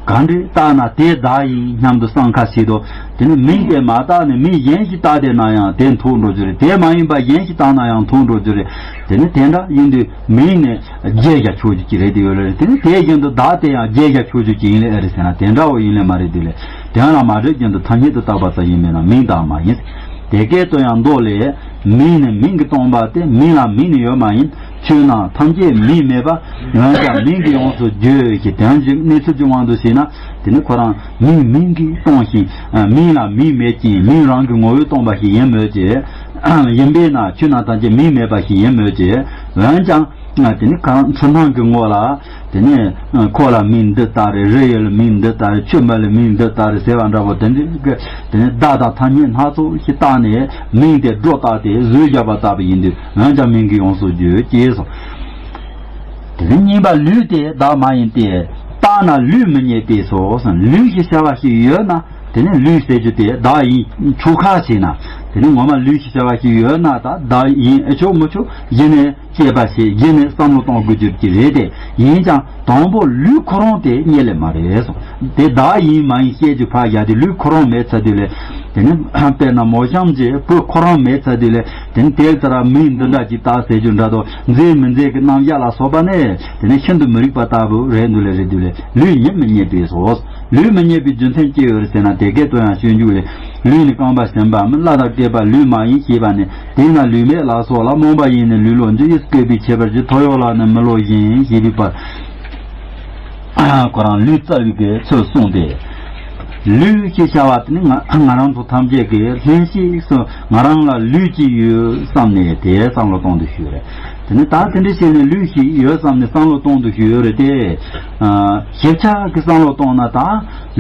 ག་འདྲ་བཏགས་ན་དེ་བདག་ཡིན་སྙམ་དུ་བསམ་ཁ་ཤས་དང་། དེ་ནི་མིང་དེ་མ་བཏགས་ནས་མིང་གཞན་ཞིག་བཏགས་བསྡད་ན་ཡང་དེ་མཐོང་འགྲོ་རྒྱུ་རེད། དེ་མ་ཡིན་པ་གཞན་ཞིག་བཏགས་ན་ཡང་མཐོང་འགྲོ་རྒྱུ་རེད། དེ་ནི་དེ་འདྲ་ཡིན་དུས་མིང་ནི་བརྗོད་བྱ་ཆོས་ཅིག་རེད་དེ་ཡོད་རེད། དེ་ནི་དེ་བཞིན་དུ་བདག་དེ་ཡང་བརྗོད་བྱ་ཆོས་ཅིག་ཡིན་ལེ་ཨེ་རེད་ཟེར་ན། དེ་འདྲ་བོ་ཡིན་ལེ་མ་རེད། དེ་ལས་དོན་ལ་མ་གྲུབ་བཞིན་དུ་ཐ་སྙད་དུ་བཏགས་པ་ཙམ་ཡིན་པས་ན་མིང་བདག་མ་ཡིན། དེ་སྐད་དུ་ཡང་མདོ་ལས། མིང་ནི་མིང་གིས་སྟོང་པ་སྟེ། མིང་ལ་མིང་ནི་ཡོད་མ་ཡིན། ཆོས་རྣམས་ཐམས་ཅད་མིང་མེད་པ། འོན་ཀྱང་མིང་གིས་ཡོངས་སུ་བརྗོད་ཀྱི་དོན་གྱི་གནས་ཚུལ་གྱི་དབང་དུ་བྱས་ན། དེ་ནི་ཁོ་རང་མིང་མིང་གིས་སྟོང་ཞིང་། མིང་ལ་མིང་མེད་ཅིང་མིང་རང་གི་ངོ་བོས་སྟོང་པ་ཞིག་ཡིན་མོད་ཀྱི། ཡིན་པས་ན་ཆོས་རྣམས་ཐམས་ཅད་མིང་མེད་པ་ཞིག་ཡིན་མོད་ཀྱི། འོན་ཀྱང་། དེ་ནི་གང་ཚུལ་སྣང་གི་ངོ་ལ། དེ་ནི་ཁོ་ལ་མིང་འདི་ལྟར་རེད། རི་ཡི་ལ་མིང་འདི་ལྟར་རེད། ཆུ་མིག་ལ་མིང་འདི་ལྟར་རེད་ཟེར་བ་འདྲ་པོ་དེ་འདྲའི་གི། དེ་ནི་བརྡ་དང་ཐ་སྙད་སྣ་ཚོགས་ཤིག་བཏགས་ནས་མིང་དེ་སྒྲོ་བཏགས་ཏེ་བཟོས་བཞག་པ་ལྟ་བུ་ཡིན་དུས། འོན་ཀྱང་མིང་གིས་ཡོངས་སུ་བརྗོད་ཅེས་སོ། དེ་ནི་གཉིས་པ་ལུས་དེ་བདག་མ་ཡིན་ཏེ། བཏགས་ན་ལུས་མི་རྙེད་པས་སོ། ལུས་ཞེས་བྱ་བ་ཞིག་ཡོད་ན། དེ་ནི་ལུས་ཟེར་རྒྱུ་དེ་བདག་ཡིན་ཆོག་ཁ་ཕྱེ་ན། དེ་ནི་ངོ་མ་ལུས་ཞེས་བྱ་བ་ཞིག་ཡོད་ན་ད་བདག་ཡིན་ཨེ་ཆོག་མི་ཆོག་གཞི་ནས་དཔྱད་པ་བྱེད། གཞི་ནས་བསམ་བློ་གཏོང་དགོས་རྒྱུ་ཅིག་རེད་དེ། ཡིན་ཀྱང་དང་པོ་ལུས་ཁོ་རང་དེ་རྙེད་ལེ་མ་རེད་སོང་། དེ་བདག་ཡིན་མ་ཡིན་བཤད་རྒྱུ་ཕར་བཞག་སྟེ་ལུས་ཁོ་རང་མེད་ཚར་དུས་ལས། དེ་ནི་དཔེར་ན་མོ་གཤམ་གྱི་བུ་ཁོ་རང་མེད་ཚར་དུས་ལས། དེ་ནི་དེ་ལྟར་མིང་འདི་འདྲ་ཅིག་བཏགས་ཟེར་རྒྱུ་འདྲ་དང་། མཛེས་མི་མཛེས་ཀྱི་རྣམ་གཞག་ལ་སོགས་པ་ནི་དེ་ནི་ཤིན་ཏུ་མི་རིགས་པ་ལྟ་བུ་རེད་འདུག་ལེ། རེད་འདུག་ལེ། ལུས་ཉིད་མི་རྙེད་པས་སོ། ལུས་མི་རྙེད་པའི་རྒྱུ་མཚན་ཅི་ཡོད་རེད་ཟེར་ན། དེ་སྐད་དུ་ཡང་སྤྱོད་འཇུག་ལས། ལུས་ནི་རྐང་པ་ཞན་པའམ། བླ་དང་བཀོད་པ་ལུས་མ་ཡིན་ཞེས་པ་ནི། དེས་ན་ལུས་མེད་ལ་སོགས་ལ། རྨོངས་པ་ཡིས་ནི་ལུས་ལོག་འགྱུར། ཡིད་བསྐྱོད་པའི་ཁྱད་པར་གྱིས། ཐོ་ཡོར་ལ་ནི་མི་སློབ་བཞིན་ཞེས་པའི་བར། ཁོ་རང་ལུས་རྩ་བའི་གི་ཚུལ་གསུངས་ཏེ། ལུས་ཞེས་བྱ་བ་དེ་ནི་ང་ང་རང་ཚོ་ཐམས་ཅད་ཀྱིས་ལྷན་སྐྱེས་སུ་ང་རང་ལ་ལུས་ཅིག་ཡོད་བསམ་ནས་དེ་བསམ་བློ་གཏོང་དུ་ཞུགས་རེད། དེ་ནི་ད་དེ་འདྲ་བྱས་ནས་ལུས་ཤིག་ཡོད་བསམ་ནས་བསམ་བློ་གཏོང་དུ་ཞུགས་ཡོད་རེད་དེ། ཨ། ཞིབ་ཆ་གི་བསམ་བློ་གཏོང་ན་ད་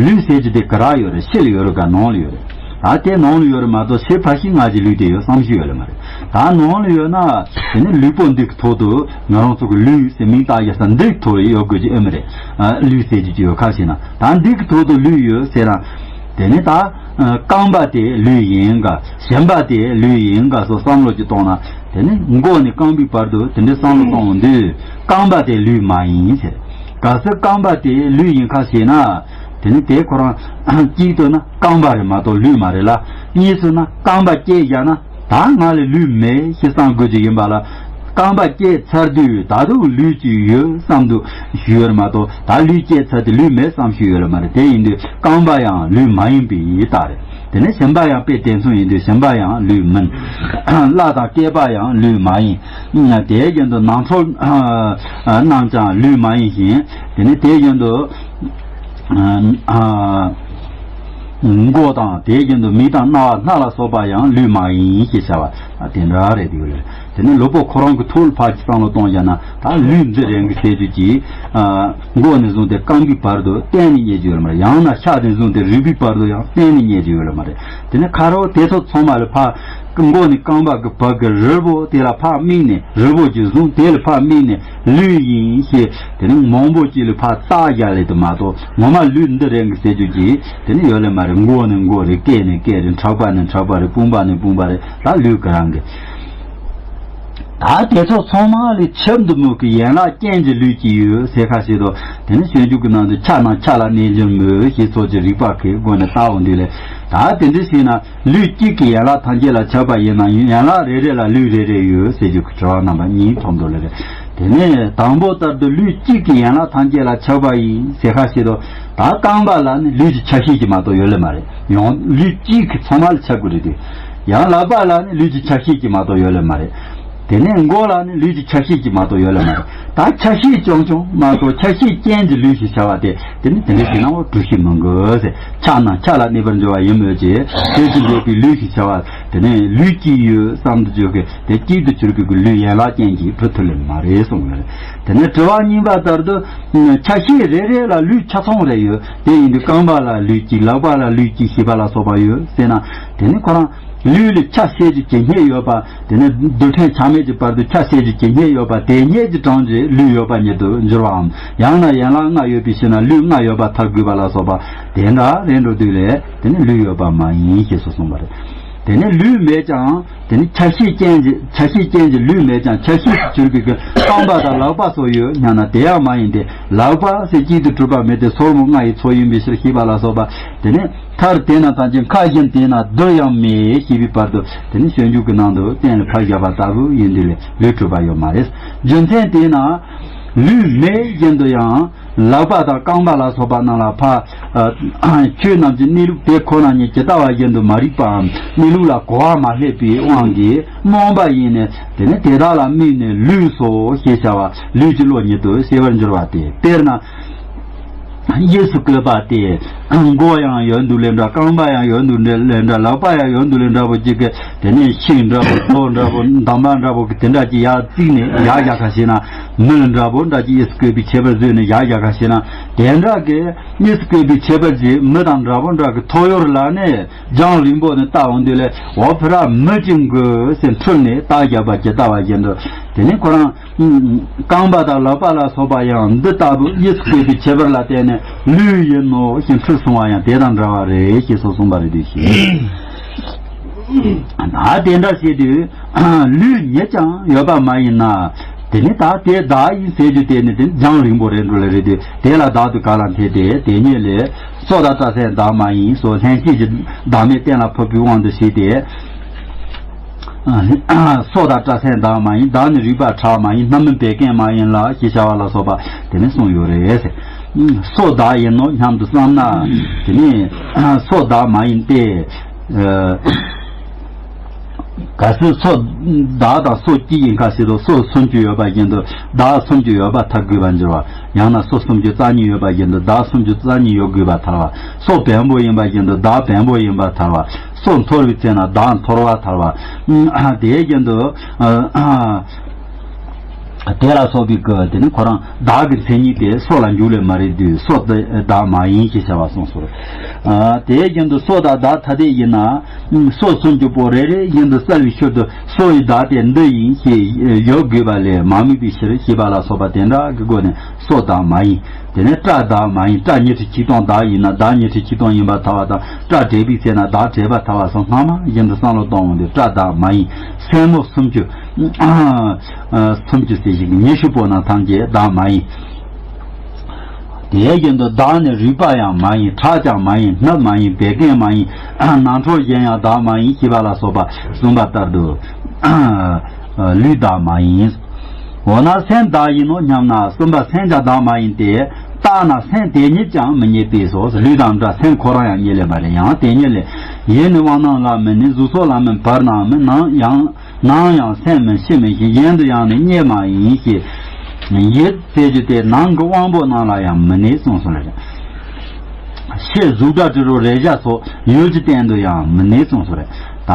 ལུས་ཟེར་རྒྱུ་དེ་ག་ར་ཡོད་རེད། ཕྱི་ལ་ཡོད་རེད་ག་ནང་ལ་ཡོད་རེད། ད་དེ་ནང་ལ་ཡོད་རེད་མ་གཏོགས་ཕྱི་ཕ་ཤི་ང་གི་ལུས་དེ་ཡོད་བསམ་ཤེས་ཡོད་ལེ་མ་རེད། ད་ནང་ལ་ཡོད་ན་དེ་ནི་ལུས་པོ་འདི་གི་ཐོག་ཏུ་ང་རང་ཚོ་གི་ལུས་ཟེར་མིང་བཏགས་ཡ་ས་འདི་གི་ཐོག་ལ་ཡོད་དགོས་ཀྱི་ཨེ་མ་རེད། ཨ། ལུས་ཟེར་རྒྱུ་ཅིག་ཡོད་ཁ་ཤེ་ན། ད་འདི་གི་ཐོག་ཏུ་ལུས་ཡོད་ཟེར་ན། དེ་ནི་ད། རྐང་པ་དེ་ལུས་ཡིན་ག་ཞེན་པ་དེ་ལུས་ཡིན་ག་སོགས་བསམ་བློ་ཅིག་གཏོང་ན། དེ་ནི་མགོ་ནས་རྐང་པའི་བར་དུ་དེ་འདྲའི་བསམ་བློ་གཏོང་དུས་རྐང་པ་དེ་ལུས་མ་ཡིན་ཟེར། གལ་སྲིད་རྐང་པ་དེ་ལུས་ཡིན་ཁ་ཤེ་ན། དེ་ནི་དེ་ཁོ་རང་གཅིག་ཏུ་ན་རྐང་པ་རེད་མ་གཏོགས་ལུས་མ་རེད་ལ། གཉིས་སུ་ན་རྐང་པ་བཅད་བཞག་ན་ད་ང་ལ་ལུས་མེད་ཞེས་བསམ་དགོས་ཀྱི་ཡིན་པ་ལ། རྐང་པ་བཅད་ཚར་དུས་ད་དུང་ལུས་ཅིག་ཡོད་བསམ་དུ་ཞུ་ཡོད་རེད་མ་གཏོགས། ད་ལུས་བཅད་ཚར་དུས་ལུས་མེད་བསམ་ཞུ་ཡོད་རེད་མ་རེད། དེ་ཡིན་དུས་རྐང་པ་ཡང་ལུས་མ་ཡིན་པའི་རྟགས་རེད། དེ་ནས་ཞེན་པ་ཡང་དཔེ་དེ་མཚུངས་ཡིན་དུས་ཞེན་པ་ཡང་ལུས་མིན། བླ་དང་བསྐལ་པ་ཡང་ལུས་མ་ཡིན། དེ་བཞིན་དུ་ནང་ཁྲོལ་རྣམས་ཀྱང་ལུས་མ་ཡིན་ཞིང་། དེ་ནས་དེ་བཞིན་དུ། མགོ་དང་དེ་བཞིན་དུ་མིག་དང་རྣ་བ་སྣ་ལ་སོགས་པ་ཡང་ལུས་མ་ཡིན་ཞེས་བྱ་བ་དེ་འདྲ་རེད་འདུག་ལེ། དེ་ནི་ལུས་པོ་ཁོ་རང་གི་ཐོག་ལ་ཕར་གྱི་བསམ་བློ་གཏོང་བཞག་ན་ད་ལུས་འདི་རེད་གི་ཟེར་རྒྱུ་གྱིས། མགོ་ནས་བཟུང་སྟེ་རྐང་པའི་བར་དུ་གཏན་ནས་རྙེད་རྒྱུ་ཡོད་མ་རེད། ཡང་ན་ཕྱག་ནས་བཟུང་སྟེ་རུས་པའི་བར་དུ་ཡང་གཏན་ནས་རྙེད་རྒྱུ་ཡོད་མ་རེད། དེ་ནི་ཁ་རོག་དེ་ཚོ་ཚང་མ་ལ་ཕར་མགོ་ནས་རྐང་པ་གི་བར་གྱི་རིལ་པོ་དེ་ལ་ཕར་དམིགས་ནས། རིལ་པོ་གྱིས་བཟུང་དེ་ལ་ཕར་དམིགས་ནས་ལུས་ཡིན་ཞེས་དེ་ནི་མང་པོ་ཅིག་ལ་ཕར་བཏགས་བཞག་ལེ་དུ་མ་གཏོགས། ངོ་མ་ལུས་འདི་རེད་གི་ཟེར་རྒྱུ་གྱིས་དེ་ནི་ཡོད་ལེ་མ་རེད། མགོ་ནི་མགོ་རེད། སྐེ་ནི་སྐེ་རེད། ཕྲག་པ་ནི་ཕྲག་པ་རེད། དཔུང་པ་ནི་དཔུང་པ་རེད། ད་ལུས་ག་རང་གི། ད་དེ་ཚོ་ཚང་མ་ལས་ཆེས་འདི་མོ་གི་ཡན་ལག་ཅན་གྱི་ལུས་ཀྱི་ཡོད་ཟེར་ཁ་ཤས་དང་། དེ་ནི་སྤྱོད་འཇུག་གི་ནང་དུ་ཆ་ནང་ཆ་ལ་གནས་འགྱུར་མོད་ཞེས་སོགས་ཀྱི་རིགས་པ་གི་སྒོ་ནས་བལྟ་འོང་དུས་ལས། ད་དེ་འདྲ་ཞིག་ན་ལུས་གཅིག་གི་ཡན་ལག་ཐམས་ཅད་ལ་ཁྱབ་པ་ཡིན་ན་ཡང་ཡན་ལག་རེ་རེ་ལ་ལུས་རེ་རེ་ཡོད་ཟེར་རྒྱུ་གི་དྲི་བ་རྣམ་པ་གཉིས་ཐོན་འདུག་ལེ་རེད། དེ་ནས་དང་པོ་ལྟར་དུ་ལུས་གཅིག་གི་ཡན་ལག་ཐམས་ཅད་ལ་ཁྱབ་པ་ཡིན་ཟེར་ཁ་ཤས་དང་། ད་རྐང་པ་ལ་ནི་ལུས་ཀྱི་ཆ་ཤས་ཀྱི་མ་གཏོགས་ཡོད་ལེ་མ་རེད། ཡང་ལུས་གཅིག་གི་ཚང་མ་ལ་ཁྱབ་དགོས་རེད་དེ། ཡང་ལག་པ་ལ་ནི་ལུས་ཀྱི་ཆ་ཤས་ཀྱི་མ་གཏོགས་ཡོད་ལེ་མ་རེད། དེ་ནས་མགོ་ལ་ནི་ལུས་ཀྱི་ཆ་ཤས་ཀྱི་མ་གཏོགས་ཡོད་ལ་མ་རེད། ད་ཆ་ཤས་ཅུང་ཆུང་མ་གཏོགས་ཆ་ཤས་ཅན་གྱི་ལུས་ཞེས་བྱ་བ་དེ་དེ་ནི་དེ་འདྲ་ཞིག་ན་འོ་གྲུ་བཞི་མི་དགོས་ཟེར། ཆགས་ན་ཆགས་ལ་གནས་པར་འགྱུར་བ་ཡིན་མོད་ཀྱི། དེ་ཅི་འགོད་པའི་ལུས་ཞེས་བྱ་བ་དེ་ནི་ལུས་གཅིག་ཡོད་བསམ་དུ་བརྗོད་ཀྱི་དེ་གཅིག་ཏུ་གྱུར་པའི་གི་ལུས་ཡན་ལག་ཅན་གྱི་གྲུ་ཐུལ་ལེ་མ་རེད་གསུངས་ཡོད་རེད། དེ་ནས་དྲི་བ་གཉིས་པ་ལྟར་དུ་ཆ་ཤས་རེ་རེ་ལ་ལུས་ཆ་ཚང་རེ་ཡོད། དེ་ཡིན་དུས་རྐང་པ་ལ་ལུས་གཅིག་ལག་པ་ལ་ལུས་གཅིག་ཞེས་པ་ལ་སོགས་པ་ཡོད་ཟེར་ན། དེ་ནི་ཁོ་རང་ལུས་ལ་ཆ་ཤས་ཀྱི་ཇི་སྙེད་ཡོད་པ། དེ་ནི་རྡུལ་ཕྲན་ཆ་མེད་ཀྱི་བར་དུ་ཆ་ཤས་ཀྱི་ཇི་སྙེད་ཡོད་པ་དེ་སྙེད་ཀྱི་གྲངས་ཀྱི་ལུས་ཡོད་པ་ཉིད་དུ་འགྱུར་བའམ། ཡང་ན་ཡན་ལག་ལྔ་ཡོད་པའི་ཕྱིར་ན་ལུས་ལྔ་ཡོད་པར་ཐལ་དགོས་པ་ལ་སོགས་པ་དེ་འདྲ་རེད་འགྲོ་དུས་ལས་དེ་ནི་ལུས་ཡོད་པ་མ་ཡིན་ཞེས་སུ་གསུངས་པ་རེད། དེ་ནི་ལུས་མེད་ཀྱང་དེ་ནི་ཆ་ཤས་ཅན་གྱི་ཆ་ཤས་ཅན་གྱི་ལུས་མེད་ཀྱང་ཆ་ཤས་སུ་གྱུར་པའི་གི་རྐང་པ་དང་ལག་པ་སོགས་ཡོད་སྙམ་ན་དེ་ཡང་མ་ཡིན་ཏེ། ལག་པ་ཟེར་གཅིག་ཏུ་གྲུབ་པ་མེད་དེ་སོར་མོ་ལྔ་ཡི་ཚོགས་ཡིན་པའི་ཕྱིར་ཞེས་པ་ལ་སོགས་པ། དེ་ནི་མཐར་དེས་ན་ཐམས་ཅད་མཁའ་བཞིན་དེས་ན་རྡུལ་ཡང་མེད་ཞེས་པའི་བར་དུ་དེ་ནི་སྤྱོད་འཇུག་གི་ནང་དུ་གཏན་ལ་ཕབ་བཞག་པ་ལྟ་བུ་ཡིན་དུས་ལས་ལུས་གྲུབ་པ་ཡོད་མ་རེད། རྒྱུ་མཚན་དེས་ན་ལུས་མེད་བཞིན་དུ་ཡང་ལག་པ་དང་རྐང་པ་ལ་སོགས་པ་རྣམས་ལ་ཕ་ཆོས་རྣམས་ཀྱི་གནས་ལུགས་དེ་ཁོ་ན་ཉིད་ཇི་ལྟ་བ་བཞིན་དུ་མ་རིག་པའམ་གནས་ལུགས་ལ་གོ་བ་མ་སླེབས་པའི་དབང་གིས་རྨོངས་པ་ཡིན་ནས། དེ་ནི་དེ་དག་ལ་དམིགས་ནས་ལུས་སོ་ཞེས་བྱ་བ་ལུས་ཀྱི་བློ་ཉིད་དུ་ཤེས་པར་འགྱུར་བ་སྟེ། དཔེར་ན། གཡས་སུ་བཀོད་པ་སྟེ། མགོ་ཡང་ཡོད་འདུག་ལེ་འདྲ། རྐང་པ་ཡང་ཡོད་འདུག་ལེ་འདྲ། ལག་པ་ཡང་ཡོད་འདུག་ལེ་འདྲ་པོ་གཅིག་གི་དེ་ནས་ཤིང་འདྲ་པོ་རྡོ་འདྲ་པོ་འདམ་པ་འདྲ་པོ་གི་དེ་འདྲ་གྱི་ཡར་བརྩིགས་ནས་ཡར་བཞག་ཁ་ཤས་ན། མི་ལ་འདྲ་པོ་འདྲ་གྱི་གཡས་སུ་བཀོད་པའི་ཁྱད་པར་བཟོས་ནས་ཡར་བཞག་ཁ་ཤས་ན། དེ་འདྲ་གི་གཡས་སུ་བཀོད་པའི་ཁྱད་པར་གྱིས་མི་དང་འདྲ་པོ་འདྲ་གི་ཐོ་ཡོར་ལ་ནས་རྒྱང་རིང་པོ་ནས་བལྟ་འོང་དུས་ལས་འོ་ཕི་ར་མི་གཅིག་དགོས་ཟེར་འཁྲུལ་ནས་བཏགས་བཞག་པ་ཇི་ལྟ་བ་བཞིན་དུ། དེ་ནས་ཁོ་རང་རྐང་པ་དང་ལག་པ་ལ་སོགས་པ་ཡང་འདི་ལྟ་བུ་གཡས་སུ་བཀོད་པའི་ཁྱད་པར་ལ་བརྟེན་ནས་ལུས་ཡིན་ནོ་ཞེས་འཁྲུལ་སོང་བ་ཡང་དེ་དང་འདྲ་བ་རེད་ཞེས་སོགས་གསུངས་པ་རེད་དེ་ཞེས། ད་དེ་འདྲ་བྱས་དུས་ལུས་ཉིད་ཀྱང་ཡོད་པ་མ་ཡིན་ན། དེ་ནི་ད་དེ་བདག་ཡིན་ཟེར་རྒྱུ་དེ་ནི་དེ་རྒྱང་རིང་པོ་རེད་འགྲོ་ལེ་རེད་དེ། དེ་ལ་བདག་ཏུ་ག་ལ་འཐད་དེ། དེ་ཉིད་ལས་སྲོག་དང་སྐྲ་སེན་བདག་མ་ཡིན་སོགས་ལྷན་སྐྱེས་ཀྱི་བདག་མེད་གཏན་ལ་ཕབ་པའི་དབང་དུ་བྱས་ཏེ། སྲོག་དང་སྐྲ་སེན་བདག་མ་ཡིན། བདག་ནི་རུས་པ་ཁྲག་མ་ཡིན། སྣམ་སྨིན་བད་ཀན་མ་ཡིན་ལ་ཞེས་བྱ་བ་ལ་སོགས་པ་དེ་ནི་གསུངས་ཡོད་རེད། སྲོག་བདག་ཡིན་ནོ་སྙམ་དུ་བསམ་ན་དེ་ནི་སྲོག་བདག་མ་ཡིན་ཏེ། གལ་སྲིད་སྲོག་བདག་དང་སྲོག་གཅིག་ཡིན་ཁ་ཟེར་དུས་སྲོག་སུམ་ཅུ་ཡོད་པ་བཞིན་དུ་བདག་སུམ་ཅུ་ཡོད་པར་ཐལ་དགོས་པར་འགྱུར་བ། ཡང་ན་སྲོག་སུམ་ཅུ་རྩ་གཉིས་ཡོད་པ་བཞིན་དུ་བདག་སུམ་ཅུ་རྩ་གཉིས་ཡོད་དགོས་པར་ཐལ་བ། སྲོག་བེམ་པོ་ཡིན་པ་བཞིན་དུ་བདག་བེམ་པོ་ཡིན་པར་ཐལ་བ། སྲོག་འཐོར་བའི་ཚེ་ན་བདག་འཐོར་བར་ཐལ་བ། དེ་བཞིན་དུ། དེ་ལ་སོགས་པའི་སྐབས་དེ་ནི་ཁོ་རང་བདག་གི་མཚན་ཉིད་དེ་སྲོག་ལ་འཇུག་ལེ་མ་རེད་དུས་སྲོག་དེ་བདག་མ་ཡིན་ཞེས་བྱ་བ་གསུངས་སོ། དེ་བཞིན་དུ་སྲོག་དང་བདག་ཐ་དད་ཡིན་ན། སྲོག་སུམ་ཅུ་པོ་རེ་རེ་བཞིན་དུ་གསལ་བའི་ཕྱིར་དུ་སྲོག་ཡི་བདག་དེ་འདི་ཡིན་ཞེས་ཡོད་དགོས་པ་ལས་མ་དམིགས་པའི་ཕྱིར་ཞེས་པ་ལ་སོགས་པ་དེ་འདྲ་གི་སྒོ་ནས་སྲོག་བདག་མ་ཡིན། དེ་ནས་སྐྲ་བདག་མ་ཡིན། སྐྲ་ཉི་ཁྲི་ཆིག་སྟོང་བདག་ཡིན་ན་བདག་ཉི་ཁྲི་ཆིག་སྟོང་ཡིན་པར་ཐལ་བ་དང་། སྐྲ་བྲེགས་པའི་ཚེ་ན་བདག་བྲེགས་པར་ཐལ་བ་སོགས་སྔ་མ་བཞིན་དུ་བསམ་བློ་གཏོང་འོང་དུས་སྐྲ་བདག་མ་ཡིན། སེན་མོ་སུམ་ཅུ། སུམ་ཅུ་ཟེར་ཞིང་ཉི་ཤུ་པོ་རྣམས་ཐམས་ཅད་བདག་མ་ཡིན། དེ་བཞིན་དུ་བདག་ནི་རུས་པ་ཡང་མ་ཡིན། ཁྲག་ཀྱང་མ་ཡིན། སྣབས་མ་ཡིན། བད་ཀན་མ་ཡིན། ནང་ཁྲོལ་གཞན་ཡང་བདག་མ་ཡིན་ཞེས་པ་ལ་སོགས་པ་གསུངས་པ་ལྟར་དུ། ལུས་བདག་མ་ཡིན། འོ་ན་སེན་བདག་ཡིན་ནོ་སྙམ་ན་གསུམ་པ་སེན་ཀྱང་བདག་མ་ཡིན་ཏེ། བརྟགས་ན་སེན་དེ་ཉིད་ཀྱང་མི་རྙེད་པས་སོ། ལུས་དང་འདྲ་སེན་ཁོ་རང་ཡང་རྙེད་ལེ་མ་རེད། ཡང་དེ་ཉིད་ལས་ཡིད་ནི་དབང་རྣོན་ལ་མི་གནས། གཟུགས་སོགས་ལ་མིན་བར་ན་མིན། ནང་ཡང་ནང་ཡང་སེན་མིན་ཕྱི་མིན་ཞིང་གཞན་དུ་ཡང་ནི་རྙེད་མ་ཡིན་ཞེས། ཡིད་ཟེར་རྒྱུ་དེ་ནང་གི་དབང་པོ་རྣམས་ལ་ཡང་མི་གནས་གསུངས་སོ་ལེ། ཕྱི་གཟུགས་སྒྲ་དྲི་རོ་རེག་བྱ་སོགས་ཡུལ་གྱི་སྟེང་དུ་ཡང་མི་གནས་གསུངས་སོ་རེད། ད་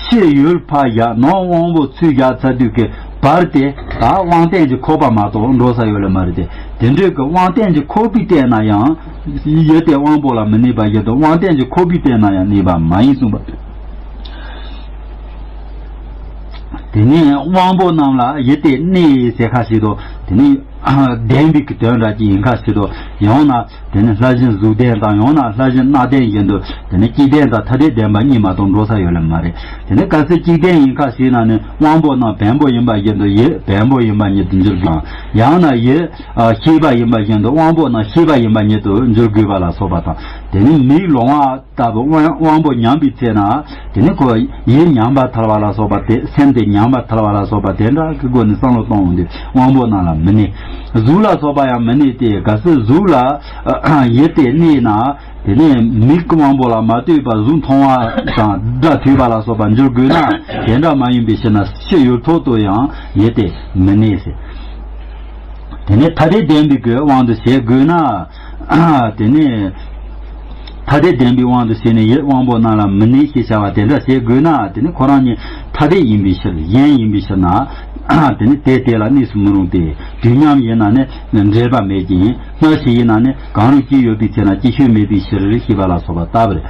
ཕྱི་ཡུལ་ཕར་བཞག་ནང་དབང་པོ་ཚུར་བཞག་ཚར་དུས་ཀྱི་བར་དེ་ད་དབང་རྟེན་གྱི་ཁོག་པ་མ་གཏོགས་འགྲོ་ས་ཡོད་ལེ་མ་རེད་དེ། དེ་འདྲའི་གི་དབང་རྟེན་གྱི་ཁོག་པའི་སྟེང་ན་ཡང་ཡུལ་དེ་དབང་པོ་ལ་མི་གནས་པ་བཞིན་དུ་དབང་རྟེན་གྱི་ཁོག་པའི་སྟེང་ན་ཡང་གནས་པ་མ་ཡིན་གསུངས་པ། དེ་ནས་དབང་པོ་རྣམས་ལ་ཡུལ་དེ་གནས་ཟེར་ཁ་ཞིག་ཏུ་དེ་ནས་ལྡན་པའི་གི་དོན་འདྲ་ཅིག་ཡིན་ཁ་ཞིག་ཏུ་ཡང་ན་དེ་ནས་ལྷ་བཞིན་གཟུགས་ལྡན་དང་ཡང་ན་ལྷ་བཞིན་སྣ་ལྡན་བཞིན་དུ་དེ་ནས་སྐྱེ་ལྡན་དང་ཐ་དད་ལྡན་པ་གཉིས་མ་གཏོགས་འགྲོ་ས་ཡོད་ལེ་མ་རེད། དེ་ནས་གལ་སྲིད་སྐྱེ་ལྡན་ཡིན་ཁ་ཞིག་ན་ནི་དབང་པོ་རྣམས་བེམ་པོ་ཡིན་པ་བཞིན་དུ་ཡུལ་བེམ་པོ་ཡིན་པ་ཉིད་དུ་འགྱུར་དགོས། ཡང་ན་ཡུལ་ཤེས་པ་ཡིན་པ་བཞིན་དུ་དབང་པོ་རྣམས་ཤེས་པ་ཡིན་པ་ཉིད་དུ་འགྱུར་དགོས་པ་ལ་སོགས་པ་དང་། དེ་ནས་མིག་ལོང་བ་ལྟ་བུ་དབང་དབང་པོ་ཉམས་པའི་ཚེ་ན་དེ་ནི་ཁོ་ཡིད་ཉམས་པར་ཐལ་བ་ལ་སོགས་པ་དེ། སེམས་དེ་ཉམས་པར་ཐལ་བ་ལ་སོགས་པ་དེ་འདྲ་གི་སྒོ་ནས་བསམ་བློ་གཏོང་འོང་དུས་དབང་པོ་རྣམས་ལ་མི་གནས། གཟུགས་ལ་སོགས་པ་ཡང་མི་གནས་ཏེ། གལ་སྲིད་གཟུགས་ལ་ཡུལ་དེ་གནས་ན་ དེ་ནས་མིག་གི་དབང་པོ་ལ་མ་ལྟོས་པར་གཟུགས་མཐོང་བ་དང་སྒྲ་ཐོས་པ་ལ་སོགས་པ་འགྱུར་དགོས་ན། དེ་འདྲ་མ་ཡིན་པའི་ཕྱིར་ན་ཕྱི་ཡུལ་ཐོག་ཏུ་ཡང་ཡེ་སྟེ་མི་གནས་ཟེར། དེ་ནས་ཐ་དད་ལྡན་པའི་གི་དབང་དུ་བྱེད་དགོས་ན། དེ་ནས་ཐ་དད་ལྡན་པའི་དབང་དུ་བྱས་ནས་ཡུལ་དབང་པོ་རྣམས་ལ་མི་གནས་ཞེས་བྱ་བ་དེ་འདྲ་བྱེད་དགོས་ན། དེ་ནི་ཁོ་རང་ཉིད་ཐ་དད་ཡིན་པའི་ཕྱིར། གཞན་ཡིན་པའི་ཕྱིར་ན། དེ་ནི་དེ་དེ་ལ་གནས་སུ་མི་རུང་སྟེ། དུས་མཉམ་ཡིན་ན་ནི་འབྲེལ་པ་མེད་ཅིང་། སྔ་ཕྱི་ཡིན་ན་ནི་གང་རུང་གཅིག་ཡོད་པའི་ཕྱིར་ན་གཅིག་ཤོས་མེད་པའི་ཕྱིར་ཞེས་པ་ལ་སོགས་པ་ལྟ་བུར།